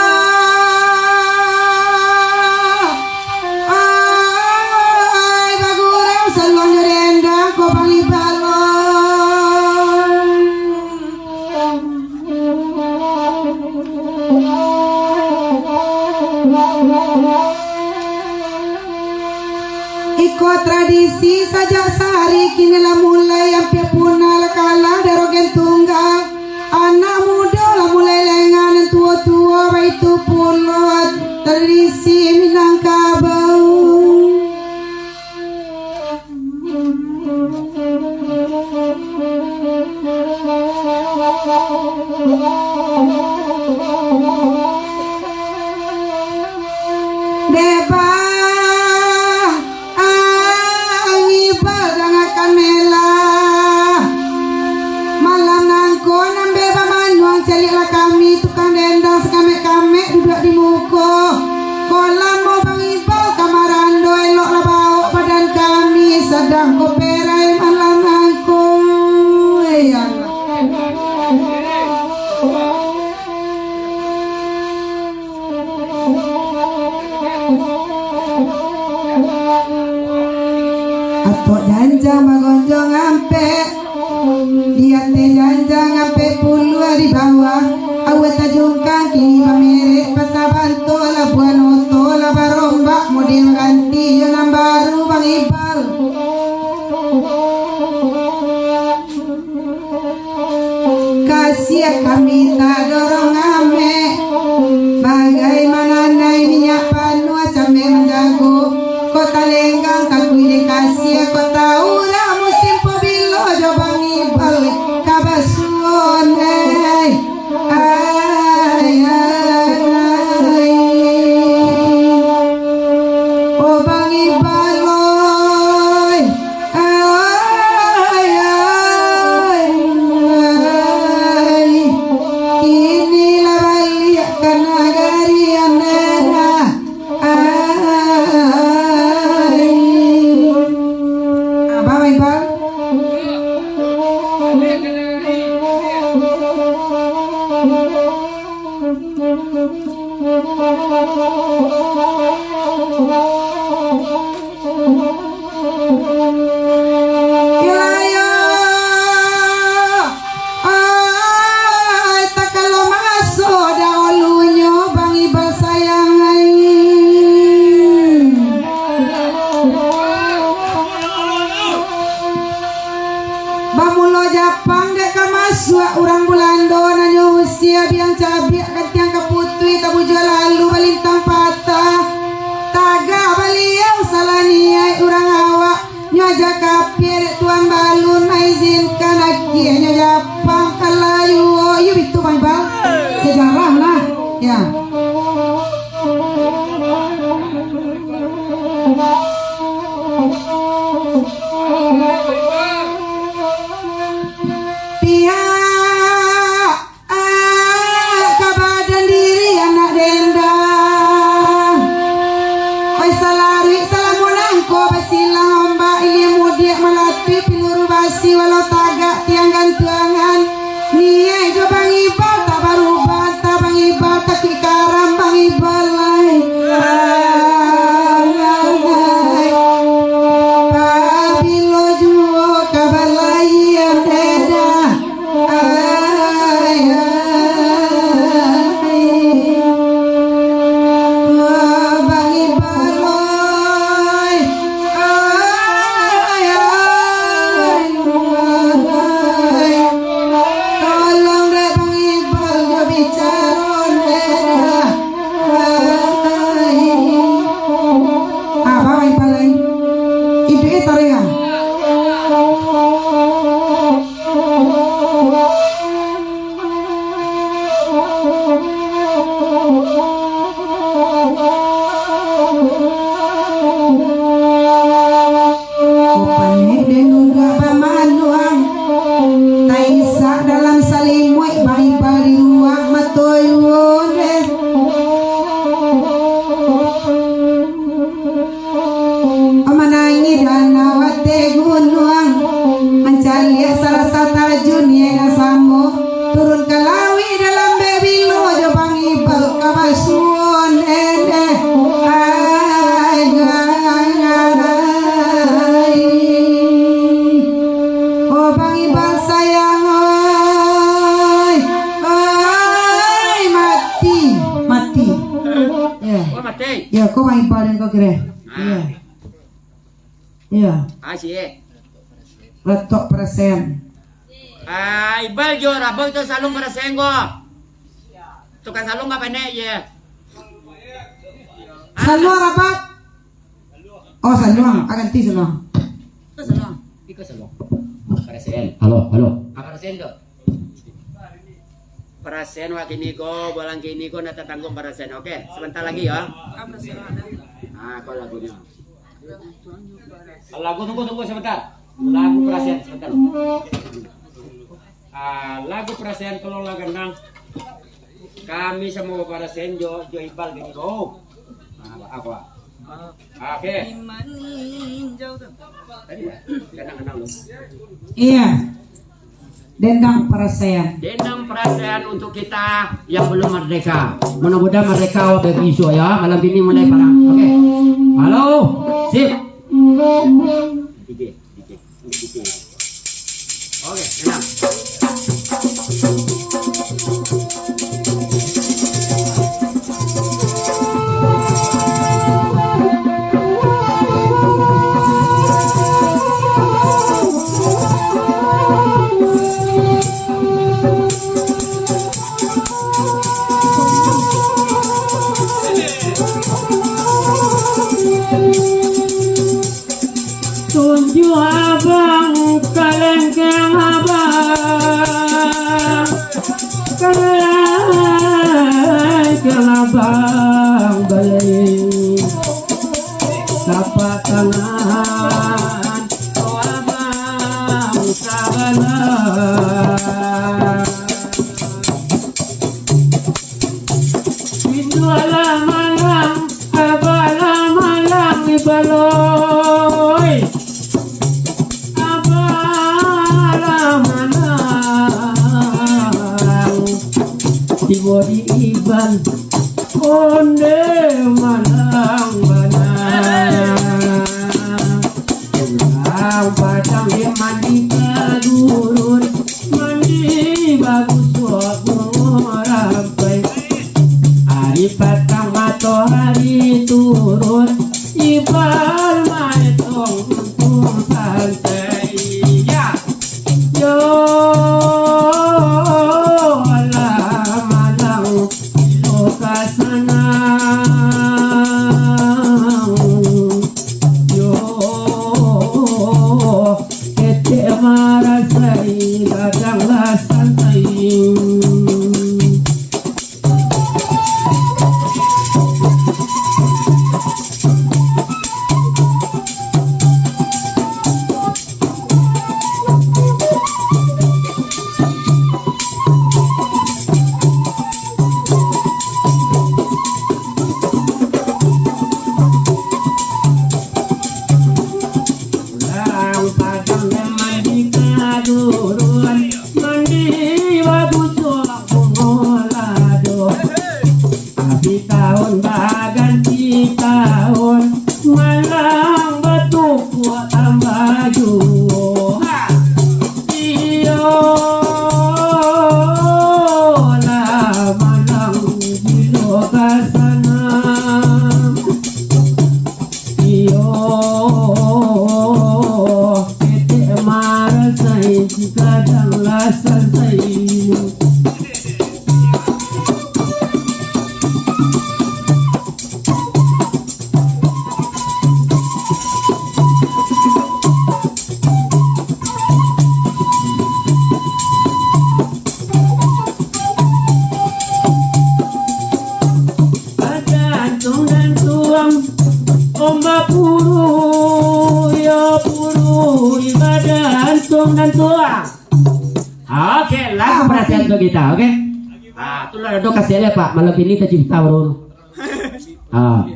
Ai, bagurau saluang jo dendang ko Bang Ibal. Iko tradisi sajak sahari kini lah mulai ampia punah, lah kalah dek rogen tunggal. Anak mudo lah mulai lengah, nan tuo-tuo baitu pulo tradisi Minangkabau. Deba, angi badangakan melah. Malam nangko nan beba manuang caliaklah kami tukang dendang sakamek-kamek duduak di muko. Ko lamo Bang Ibal ka marando, eloklah baok badan kami, sadang ko perai malam nangko. Eh, ya Allah. Atok janjang bagonjong ampek. Di ateh janjang ampek puluah di bawah. Awak tajungkang kini bamerek, pasa banto lah buah noto lah barombak, model ganti jo nan baru Bang Ibal. Kasiah kami tadorong amek, bagaimana nai minyak panuah cameh manjago. Kota Lenggang takuih dek kasiah, kota urang musim pabilo jo Bang Ibal ka basuo nai. Ai, ai, ai. O Bang Ibal, oi. Ai, ai, ai. Kini lah baliak ka nagari Andara. Ai. Abang, Bang. Yo, yo. Ai, takalo maso dahulunyo, Bang Ibal sayang ai. Bamulo Japang dek ka masuak urang Bulando, nan nyo usia biang cabiak, kantiang ka putuih, tabujua lalu balintang patah. Tagak baliau salah niaik urang awak, nyo aja kapia dek Tuan Balun maizinkan. Lakianyo Japang ka layua, iyo bitu, Bang Ibal. Sejarah lah, ya. Pihak Ah, ka badan diri anak dendang. Oi, salaruik salamun angko basilang ombak, ilia mudiak malatuih piluru basi, walau tagak tiang gantuangan. Niaik jo Bang Ibal tak barubah, antah Bang Ibal takuik karam, Bang Ibal lai. Pabilo juo ka balaian dendang. Ai, ai, Bang Ibal, oi. Ai, ai, ai. Tolong dek Bang Ibal, jo bicaro dek. Ai. Ah, Bang Ibal, ai. Iduik taruih, ah. Panek den duduak bamaluang, taisak dalam salimuik, Bang Ibal di ruang mato iwo deh. Manangih danau ateh gunuang, mancaliak sarasa tajun, iyo nan samo. Turun ka lauik dalam bebilo jo Bang Ibal ka basuon, eh, eh. Ai, ai, ai. Oh, Bang Ibal sayang, oi. Oi, mati, mati. Ya. Oh, mati. Ya, ko Bang Ibal den ko kiro. Ah. Iya. Iya. Ah, si. Latok parasen. Ah, Ibal jo Rabak tu salun parasen ko. Tukang salun ka panek je. Salun Rabak. Oh, salun. Ah, ganti salun. Itu salun. Iko salun. Parasen. Halo, halo. Ah, parasen tu. Parasen wak kini ko, bulan kini ko nak tatanggung parasen. Oke, sebentar lagi ya. Ah, ko lagunyo. Lagu, tunggu, tunggu sebentar. Lagu parasen sebentar. Ah, lagu parasen tolonglah ganang. Kami samo parasen jo, jo Ibal gini, bro. Ah, apa? Oke. Tadi ya, ganang-ganang lu. Iya. Dendang parasen. Dendang parasen untuk kita yang belum merdeka. Mudah-mudahan merdeka awak besok ya. Malam ini mulai parang. Oke. Halo. Sip. D J, D J, D J. Oke, tenang. Tunjuak abang kalengkeng abang, kalengkeng abang baling, tapak tangan abang sabalah. Induaklah malang, abahlah malang Ibal oi. Abahlah malang, tibo di Ibal, onde malang bana. Urang Padang nan mandi ka gurun, mandi bagusuak bungo rampai. Ari patang matoari turun, Ibal maetong untuang pantai. Ya. Yo, alah malang, lo ka sanang. Yo, Lah malang gilo ka sana. Iyo, ketek marasai, kadang lah sansai. Bagantung-gantung, ombak puru, yo puru, bagantung-gantung. Oke, lagu perasaan untuk kita, oke? Ah, tu lah, do kasih lihat, Pak. Malam ini tujuh juta baru. Ah.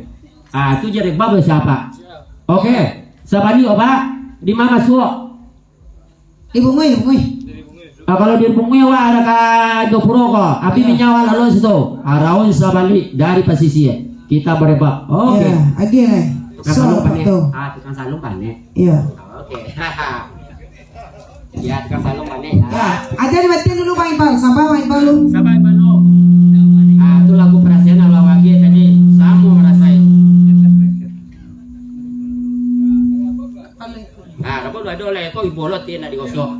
Ah, tu jadi bab siapa? Oke. Sabali, Pak. Di mana suok? Di Bungui, di Bungui. Ah, kalau di Bungui, wak, ada ka Jopuro ko. Api minyak, wak, lalu situ. Araun sabalik dari pasisi. Kita berebak. Oke. Ya, agiah, eh. Tukang So, salung panek. Betul. Ah, tukang salung panek. Iya. Oke. Ya, tukang salung panek. Ya, ada di batin dulu, Bang Iqbal. Sabar, Bang Iqbal, lu. Sabar, Iqbal, lu. Ah, tu lagu perasaan abang lagi tadi. Samo marasai. Ah, apa lu ada oleh kau ibu lo tiada digosok.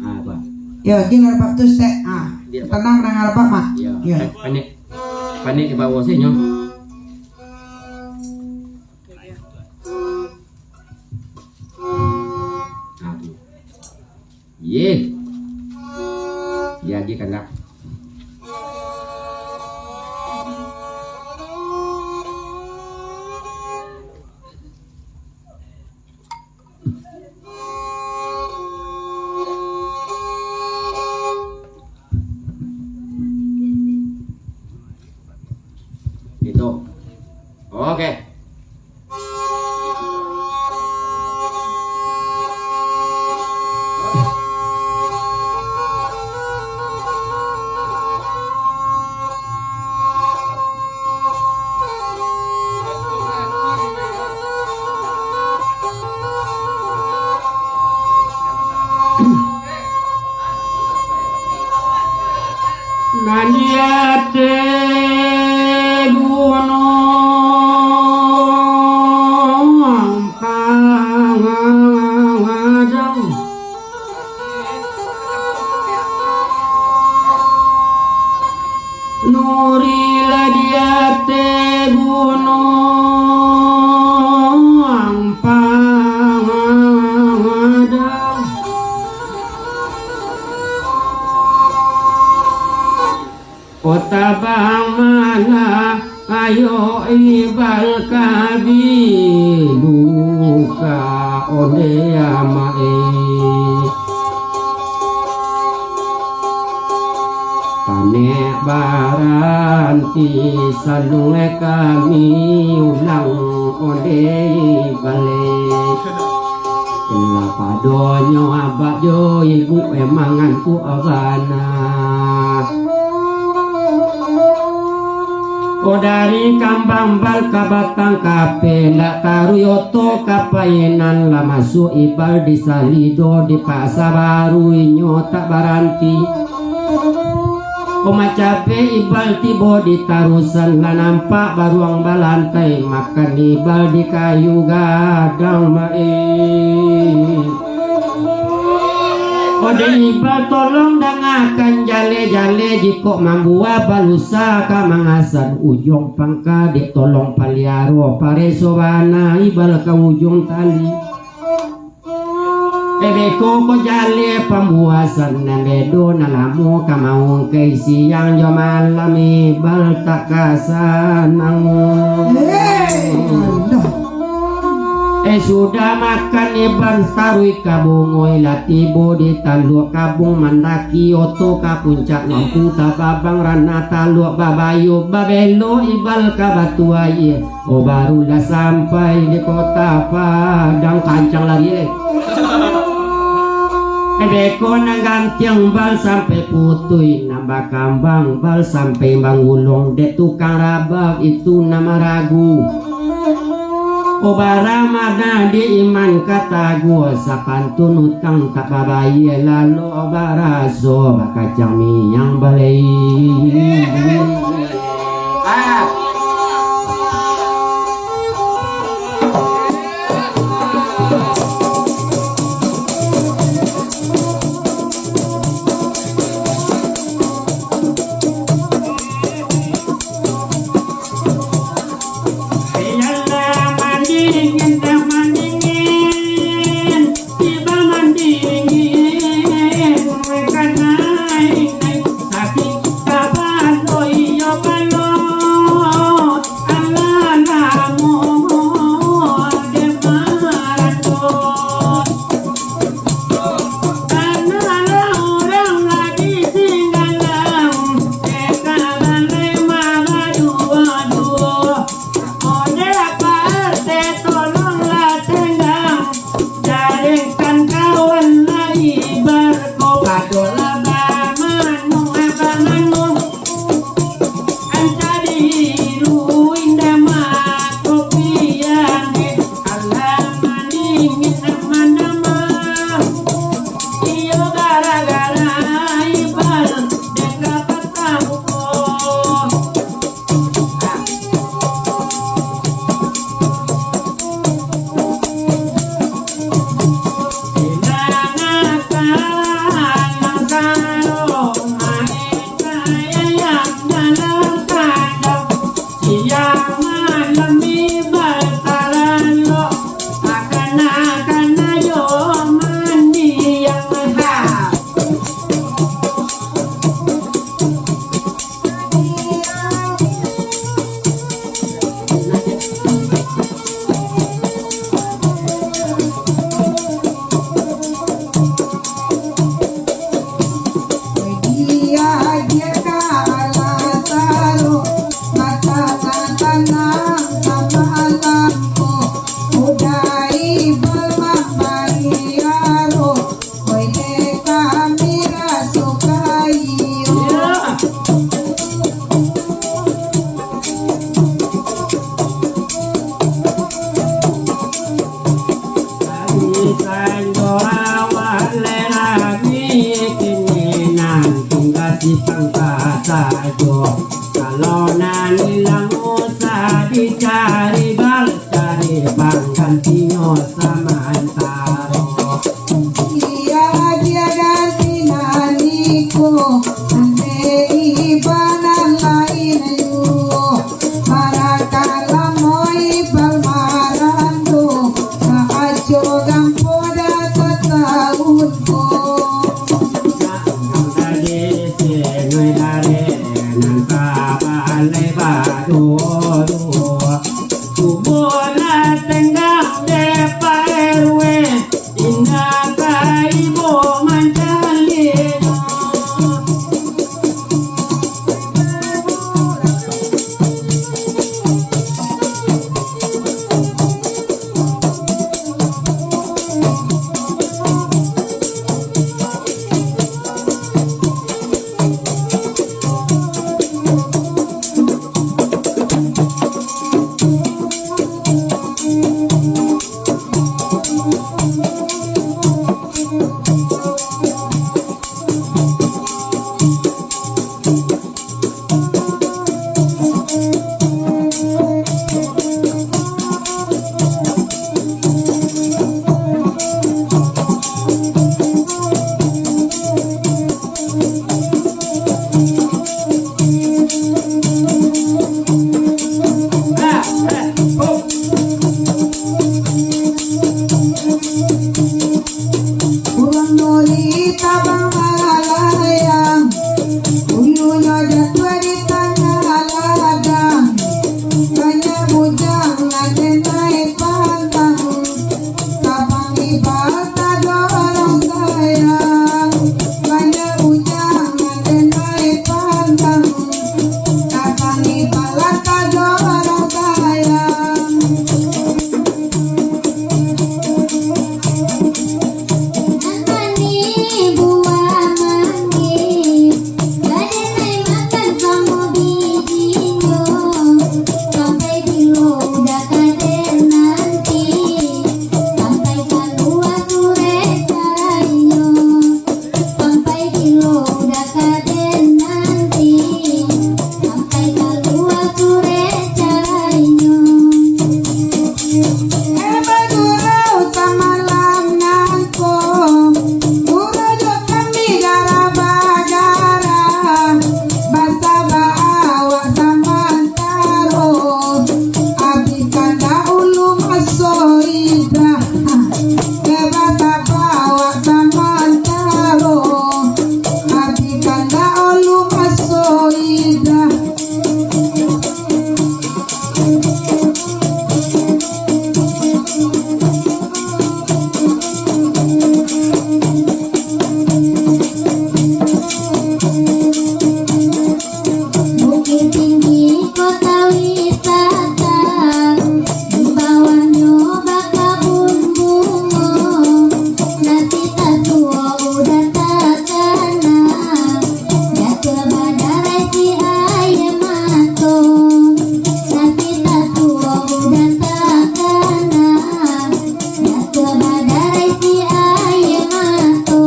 Ah, apa? Ya, gini ada Pak Tus, Tek. Ah, Dia apa? Tenang, tenang, apa, Mak? Ya. Ya. Panik. Panik di bawah sih, nyo. Nah, tu. Ye. Jadi kena. Gitu. Oke. Nan di ateh gunuang Pangadang. Nurilah di ateh gunuang Pangadang. Kota Bangmala, ayo Ibal ka biluka onde amae. Panek baranti, salunge kami ulang onde Ibale. Lah padonyo abak jo ibu emang ngantuak bana. Oh, dari kambang bal ka batang kape, ndak taruih oto ka painan, lah masuak Ibal di Salido, di Pasa Baru inyo tak baranti. Kok macabe Ibal tibo di tarusan, lah nampak baruang balantai, makan Ibal di kayu gadang, maeh. Ode Ibal tolong dangakan jale-jale, jikok mambuah balusa ka mangasan ujuang pangka, dek tolong paliaro pareso bana Ibal ka ujuang tali. Eh, beko ko jaleh pambuasan, nan bedo nan lamo ka maungkai, siang jo malam Ibal tak ka sanang. Hei, alah. Eh, sudah makan Ibal taruih ka bungui, lah tibo di Taluak Kabung, mandaki oto ka puncak, lampu tababang, ranah Taluak Babayo, babelok Ibal ka Batu Aia. Oh, barulah sampai di Kota Padang, kancang lari, eh. Eh, beko nan gantiang bal sampai putuih, nan bakambang bal sampai mangulong, dek tukang rabab itu nan maragu. Bara mada di iman kataguah, sapantun utang tak babayia, lalok baraso bakacang minyak balai. Ah. Kalau nan ilang usah dicari, bal cari panggantinyo samantaro. Iya, dia ganti nan iko, andai ibanan lain yu. Marakan lamoi balmaran tu, saaco gampo dato taun ko. Sangkang tadi sinoi dare, nan tabalai Lo dah ka den nanti, sampai kalua surek carainyo. Eh, bagurau samalam nangko, guru jo kami gara-bagara, basaba awak samantaro, abih kandak ulu maso idah. Kebata bawa samantaro, abih kandak ulu maso idah. Bukik Tinggi kota wisata, di bawahnyo bakabun bungo, nasi tatuo udah takana, jatuah badarai si aia mato, nasi tatuo udah takana, jatuah badarai si aia mato.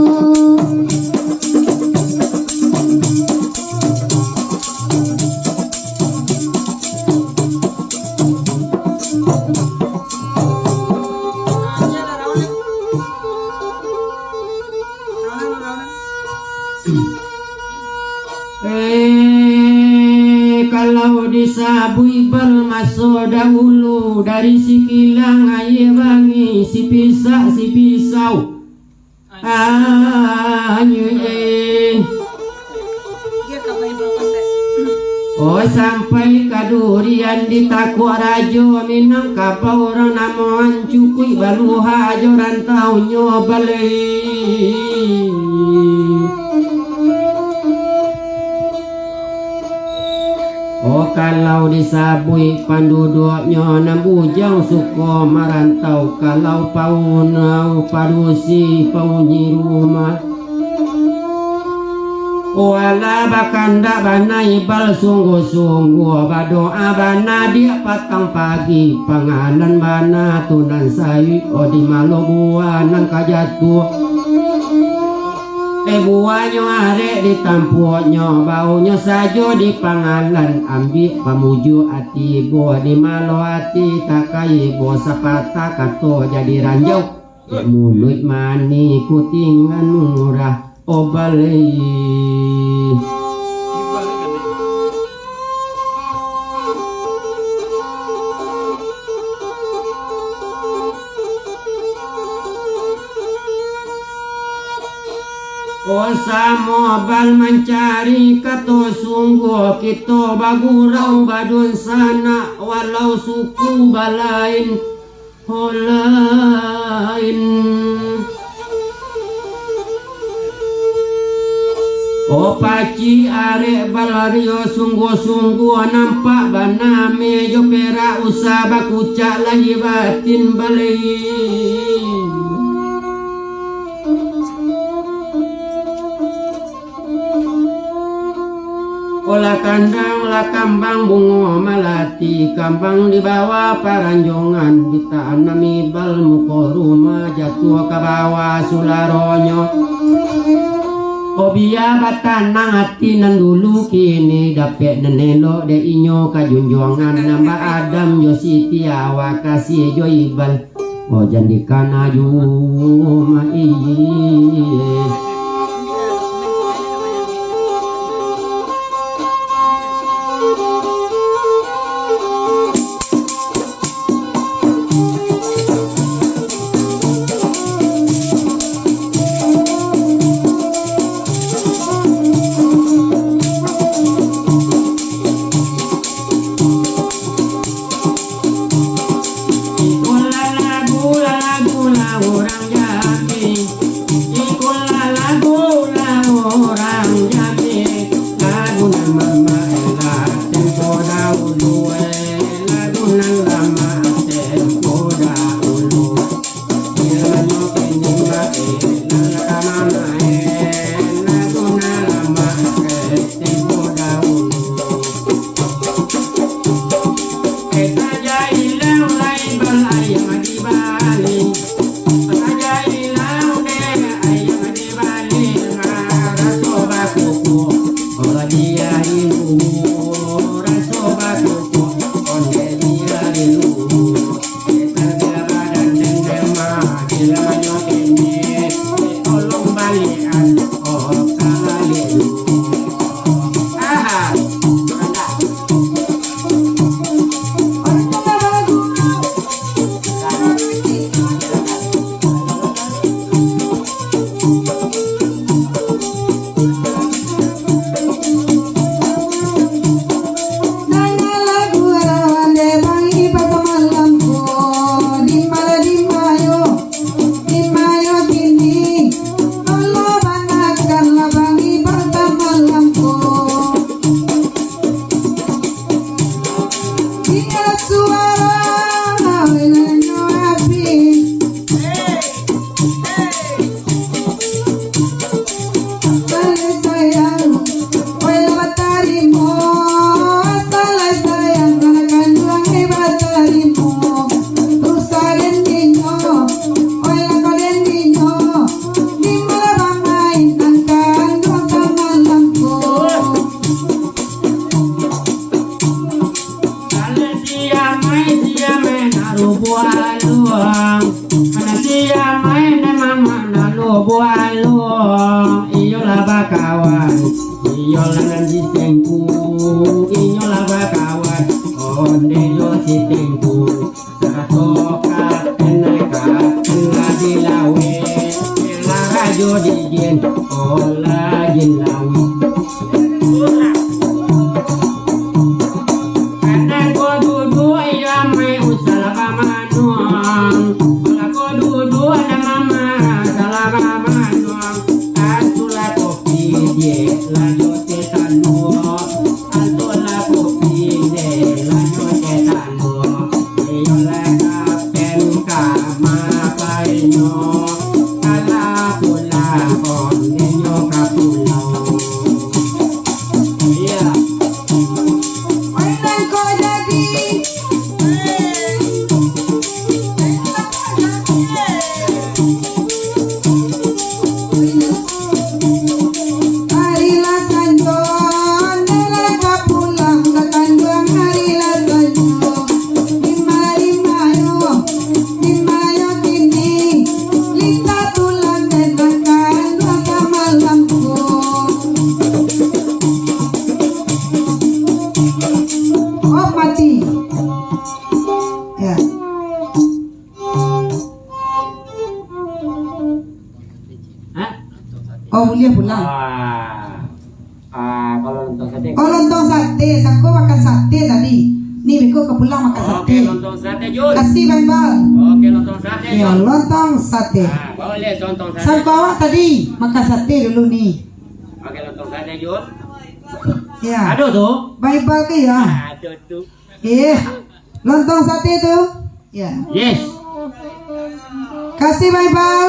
Eh, kalau disabuik bal maso dahulu, dari Sikilang, Aia Bangi, Sipisak, Sipisau, Anyuik, eh. Oh, sampai ka Durian di Takuak Rajo, Minangkabau urang namoan, cukuik baluha jo rantaunyo balai. Oh, kalau disabuik panduduaknyo, nan bujang suko marantau, kalau paunau padusi paunyi rumah. Oh, alah bakandak bana Ibal sungguah-sungguah, badoa bana diak patang pagi, panganan bana tu nan sayuik, oh, di malo buah nan ka jatuah. Eh, buahnyo arek di tampuaknyo, baunyo sajo di pangalan, ambiak pamujuak ati, buah di malo ati, takai buah sapatah kato jadi ranjau, dek muluik manih kutingan murah, obalai. Oh, samo bal mancari kato sungguah, kito bagurau badunsanak, walau suku balain, ho lain. Oh, pacik arek balario sungguah-sungguah, nampak bana ameh jo perak, usah bakucak lahia batin balai. Olah kandang lah kambang bungo malati, kambang di bawah paranjongan, ditanam Ibal muko rumah, jatuah ka bawah sularonyo. Oh, bia batanang ati nan dulu, kini dapek nan elok dek inyo, ka junjuangan nan ba-adab jo Siti Hawa, kasih jo Ibal. Oh, jan dikana jumah, ih. Kalau sia main, sia main naruh bualuang. Kalau sia main, mama naruh bualuang. Iyo lah bakawan, iyo lah nan di Tengku. Iyo lah bakawan, onde jo si Tengku. Sarato ka tenaka, tengah di laweh, lah rajo di jin, olah jin laweh. Anak ko duduak, iyo amai usah lah bamanuang. Anak ko duduak, anak mama usah lah bamanuang. Atulah kopi die, lah jo teh tanuak. Atulah kopi die, lah jo teh tanuak. Iyo lah kapten ka mapainyo, alah pulang ondinyo ka pulau. Iyo. Oinan ko jadi. Ari lah sanjo, ndak ka pulang ka kanduang, ari lah sanjo. Di ma, di ma yo, di ma yo kini, lintah tulang den ka kanduang samalam ko. Oh, mati. Ya. Hah? Oh, buliah pulang. Ah. Ah, kalau lontong sate. Oh, lontong sate. Sako makan sate tadi. Ni, beko ka pulang makan sate. Oke, lontong sate, Jun. Kasih, Bang Iqbal. Oke, lontong sate, Jun. Iyo, lontong sate. Ah, bawa lihat lontong sate. Sako awak tadi makan sate dulu ni. Oke, lontong sate, Jun. Iyo. Ado tu? Bang Iqbal ke, iyo? Ado tu. Eh, lontong sate tu. Ya. Yes. Kasih, Bang Iqbal.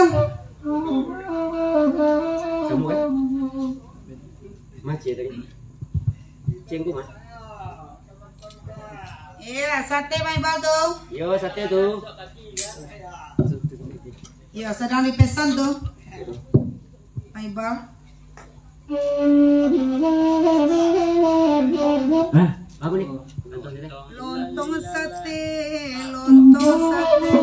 Kamu kan? Macet tadi. Cengku mah. Iya, sate, Bang Iqbal tu. Yo, sate tu. Iya, sedang dipesan tu. Bang Iqbal. Hah? Apa ni? Lontong sate, lontong sate.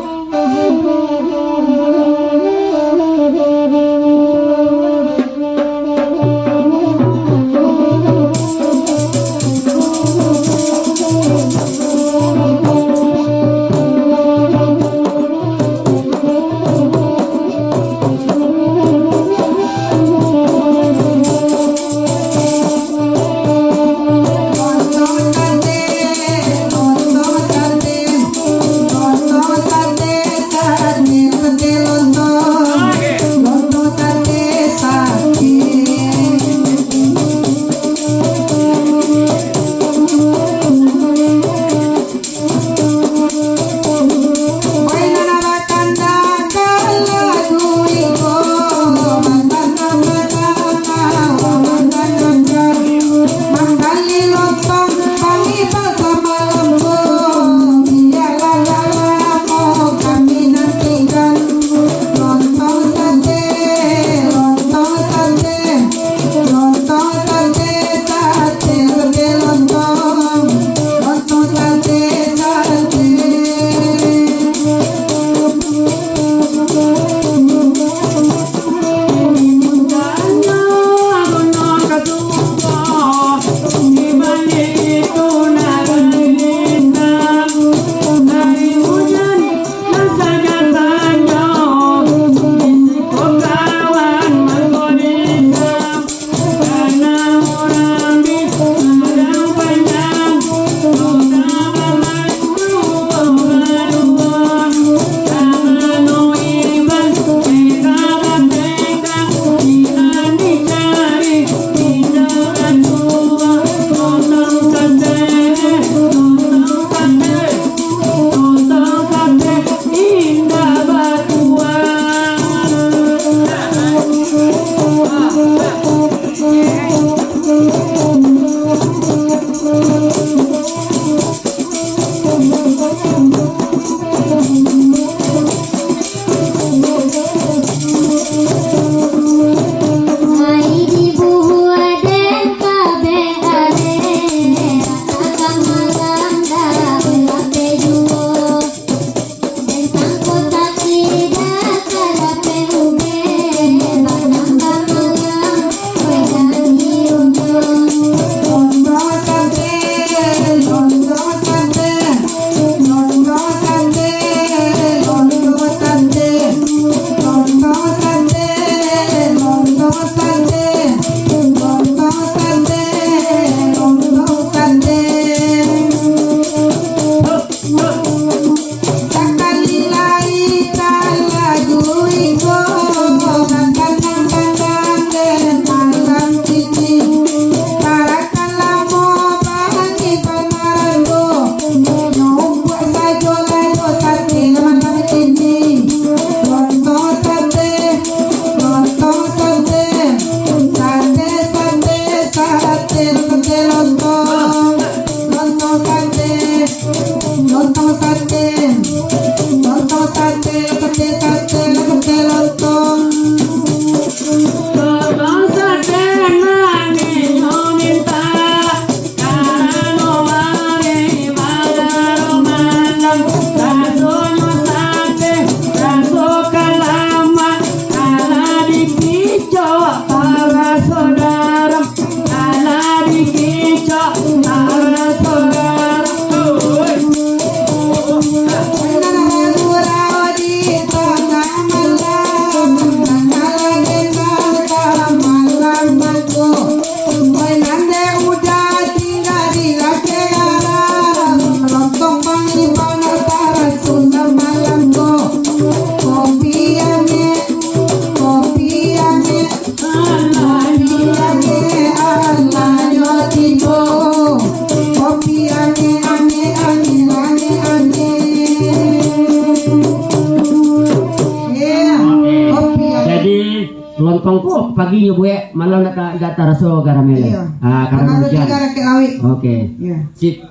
Tongko paginyo buek, malam ndak ta-, ndak taraso garamnyo. Iyo. Ah, karano hujan. Tingga dakek lauik. Oke. Iyo. Sip.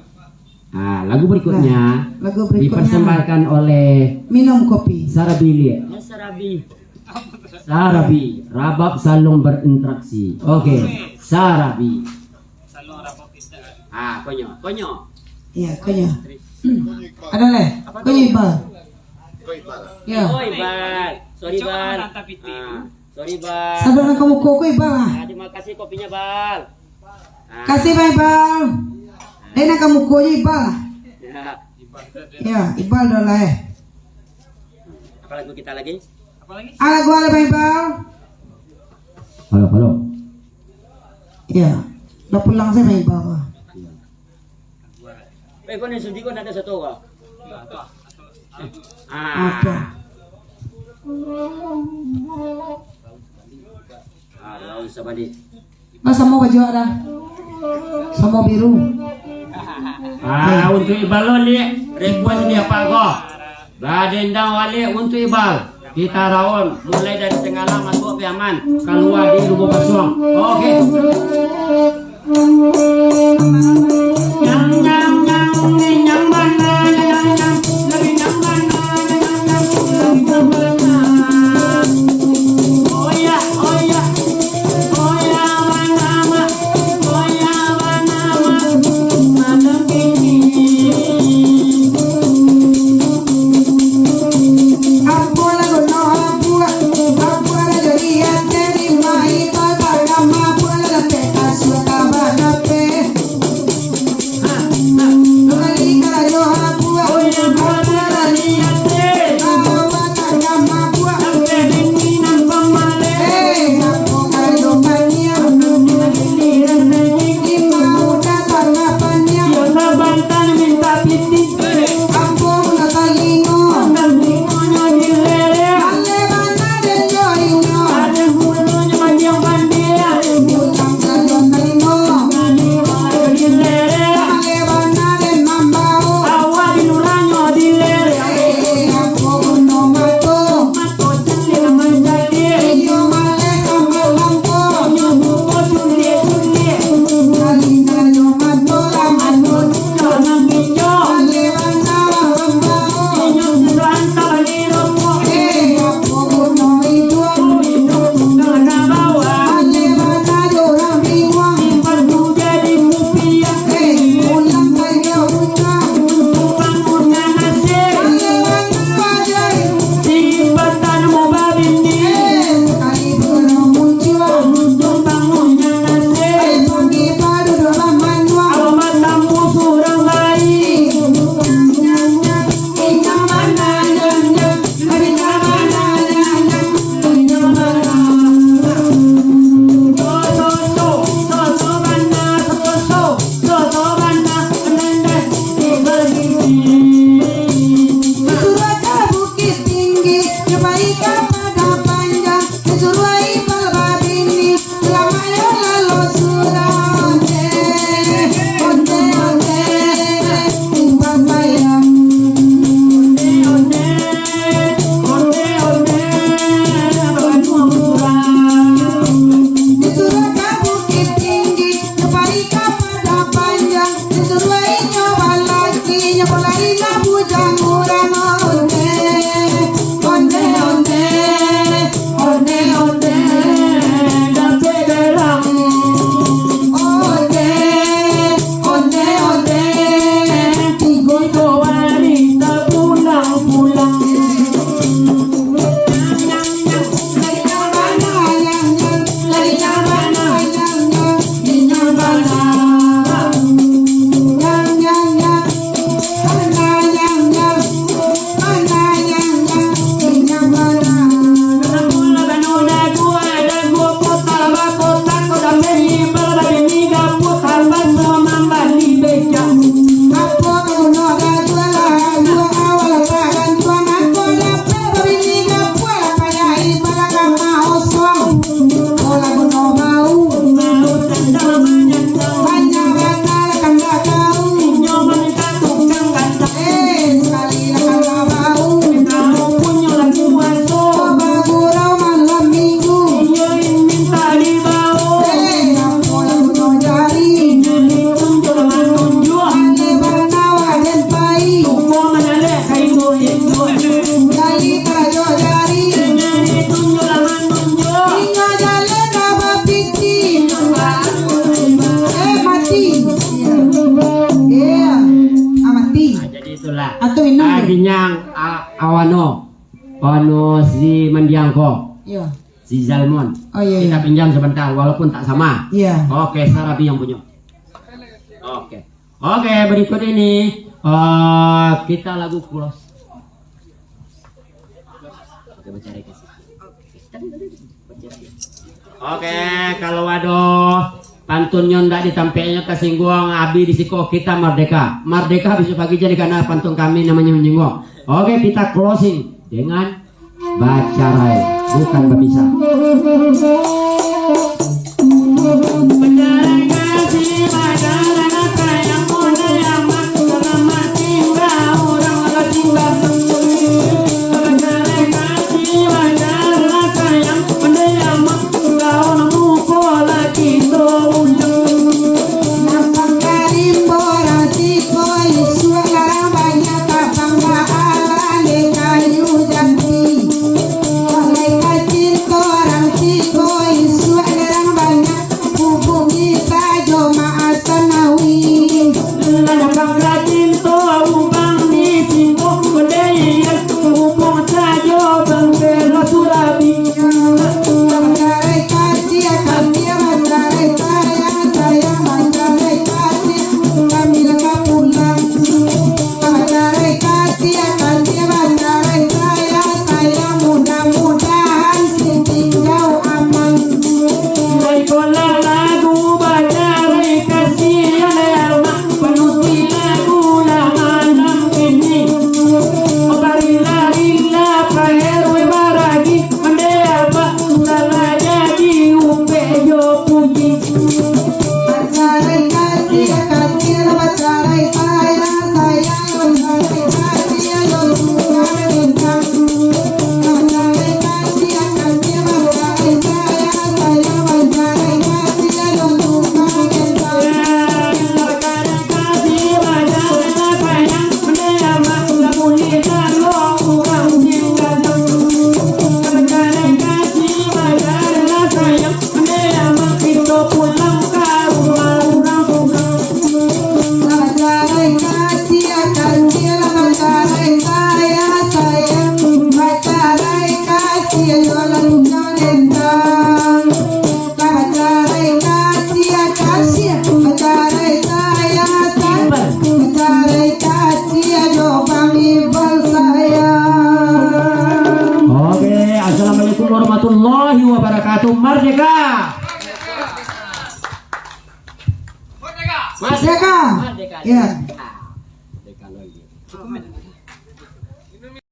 Ah, lagu berikutnya. Nah, lagu berikutnya dipersembahkan oleh Minum Kopi. Sarabi Liek. Oh, Sarabi. Sarabi, Rabab Salong Berinteraksi. Oke, Sarabi. Ah, konyo, konyo. Iyo, konyo. Ado lai? Konyo Ibal. Yo. Oh, Ibal. Sorry, Bal. Ah, sorry, Bal. Sadolah ka muko ko Ibal lah. Ah, terima kasih kopinya, Bal. Ah. Kasih, Bang Ibal. Dek nak ka muko je Ibal lah. Ya. Ya, Ibal dah lah, eh. Apa lagu kita lagi? Ah, lagu apa, Bang Ibal? Halo, halo. Ya. Dah pulang saya, Bang Ibal. Eh, kau ni sudi kau nak ada satu kau? Ah. Apa? Ah, daun sabalik. Nah, samo baju ada. Samo biru. Ah, untuk Ibal lo, Liek. Request ni apa kau? Badendang balik untuk Ibal. Kita raun mulai dari Tenggalang masuk Piaman, kalua di Lubuk Pasuang. Oke. Yang a-, awano, awano si Mandiang ko, Iyo. si Zalmon. Oh, iya, Kita iya. pinjam sebentar, walaupun tak sama. Iya. Oke, Sarabi yang punya. Oke. Oke, berikut ini, eh, kita lagu close. Oke, bercerai kasih. Oke, kalau ado pantunnyo ndak ditampeknyo, tasingguang Abi di siko, kita mardeka. Mardeka besok pagi jadi karena pantun kami namanya menyinggung. Oke, kita closing dengan bacarai, bukan berpisah. Hubungi sajo Mak Asanawi. Lah datang ka cinto, ubang di cinto, ondeh, ubang sajo, bang Bela Surabi. Bacarai kasih, kasih, bacarai sayang, sayang, bacarai kasih, kami ka pulang. Bacarai kasih, kasih, bacarai sayang, sayang, mudah-mudahan si tinjau aman. Baiklah lagu bacarai kasih, ya Allah, panutuik lagu lah malam kini. Barila-rila paherwe baragi, ondeh, abak, sudah lah jadi upek jo puji. Bacarai kasih, kasih, bacarai sayang, sayang, bacarai kasih, yo tukang bintang. Bacarai kasih, kasih, bacarai sayang, sayang, bacarai kasih, yo tukang bintang. Bacarai kasih, kasih, bacarai sayang, sayang. Bacarai kasih, ajo Bang Iqbal sayang. Oke, assalamualaikum warahmatullahi wabarakatuh. Merdeka! Merdeka! Merdeka! Ya. Merdeka!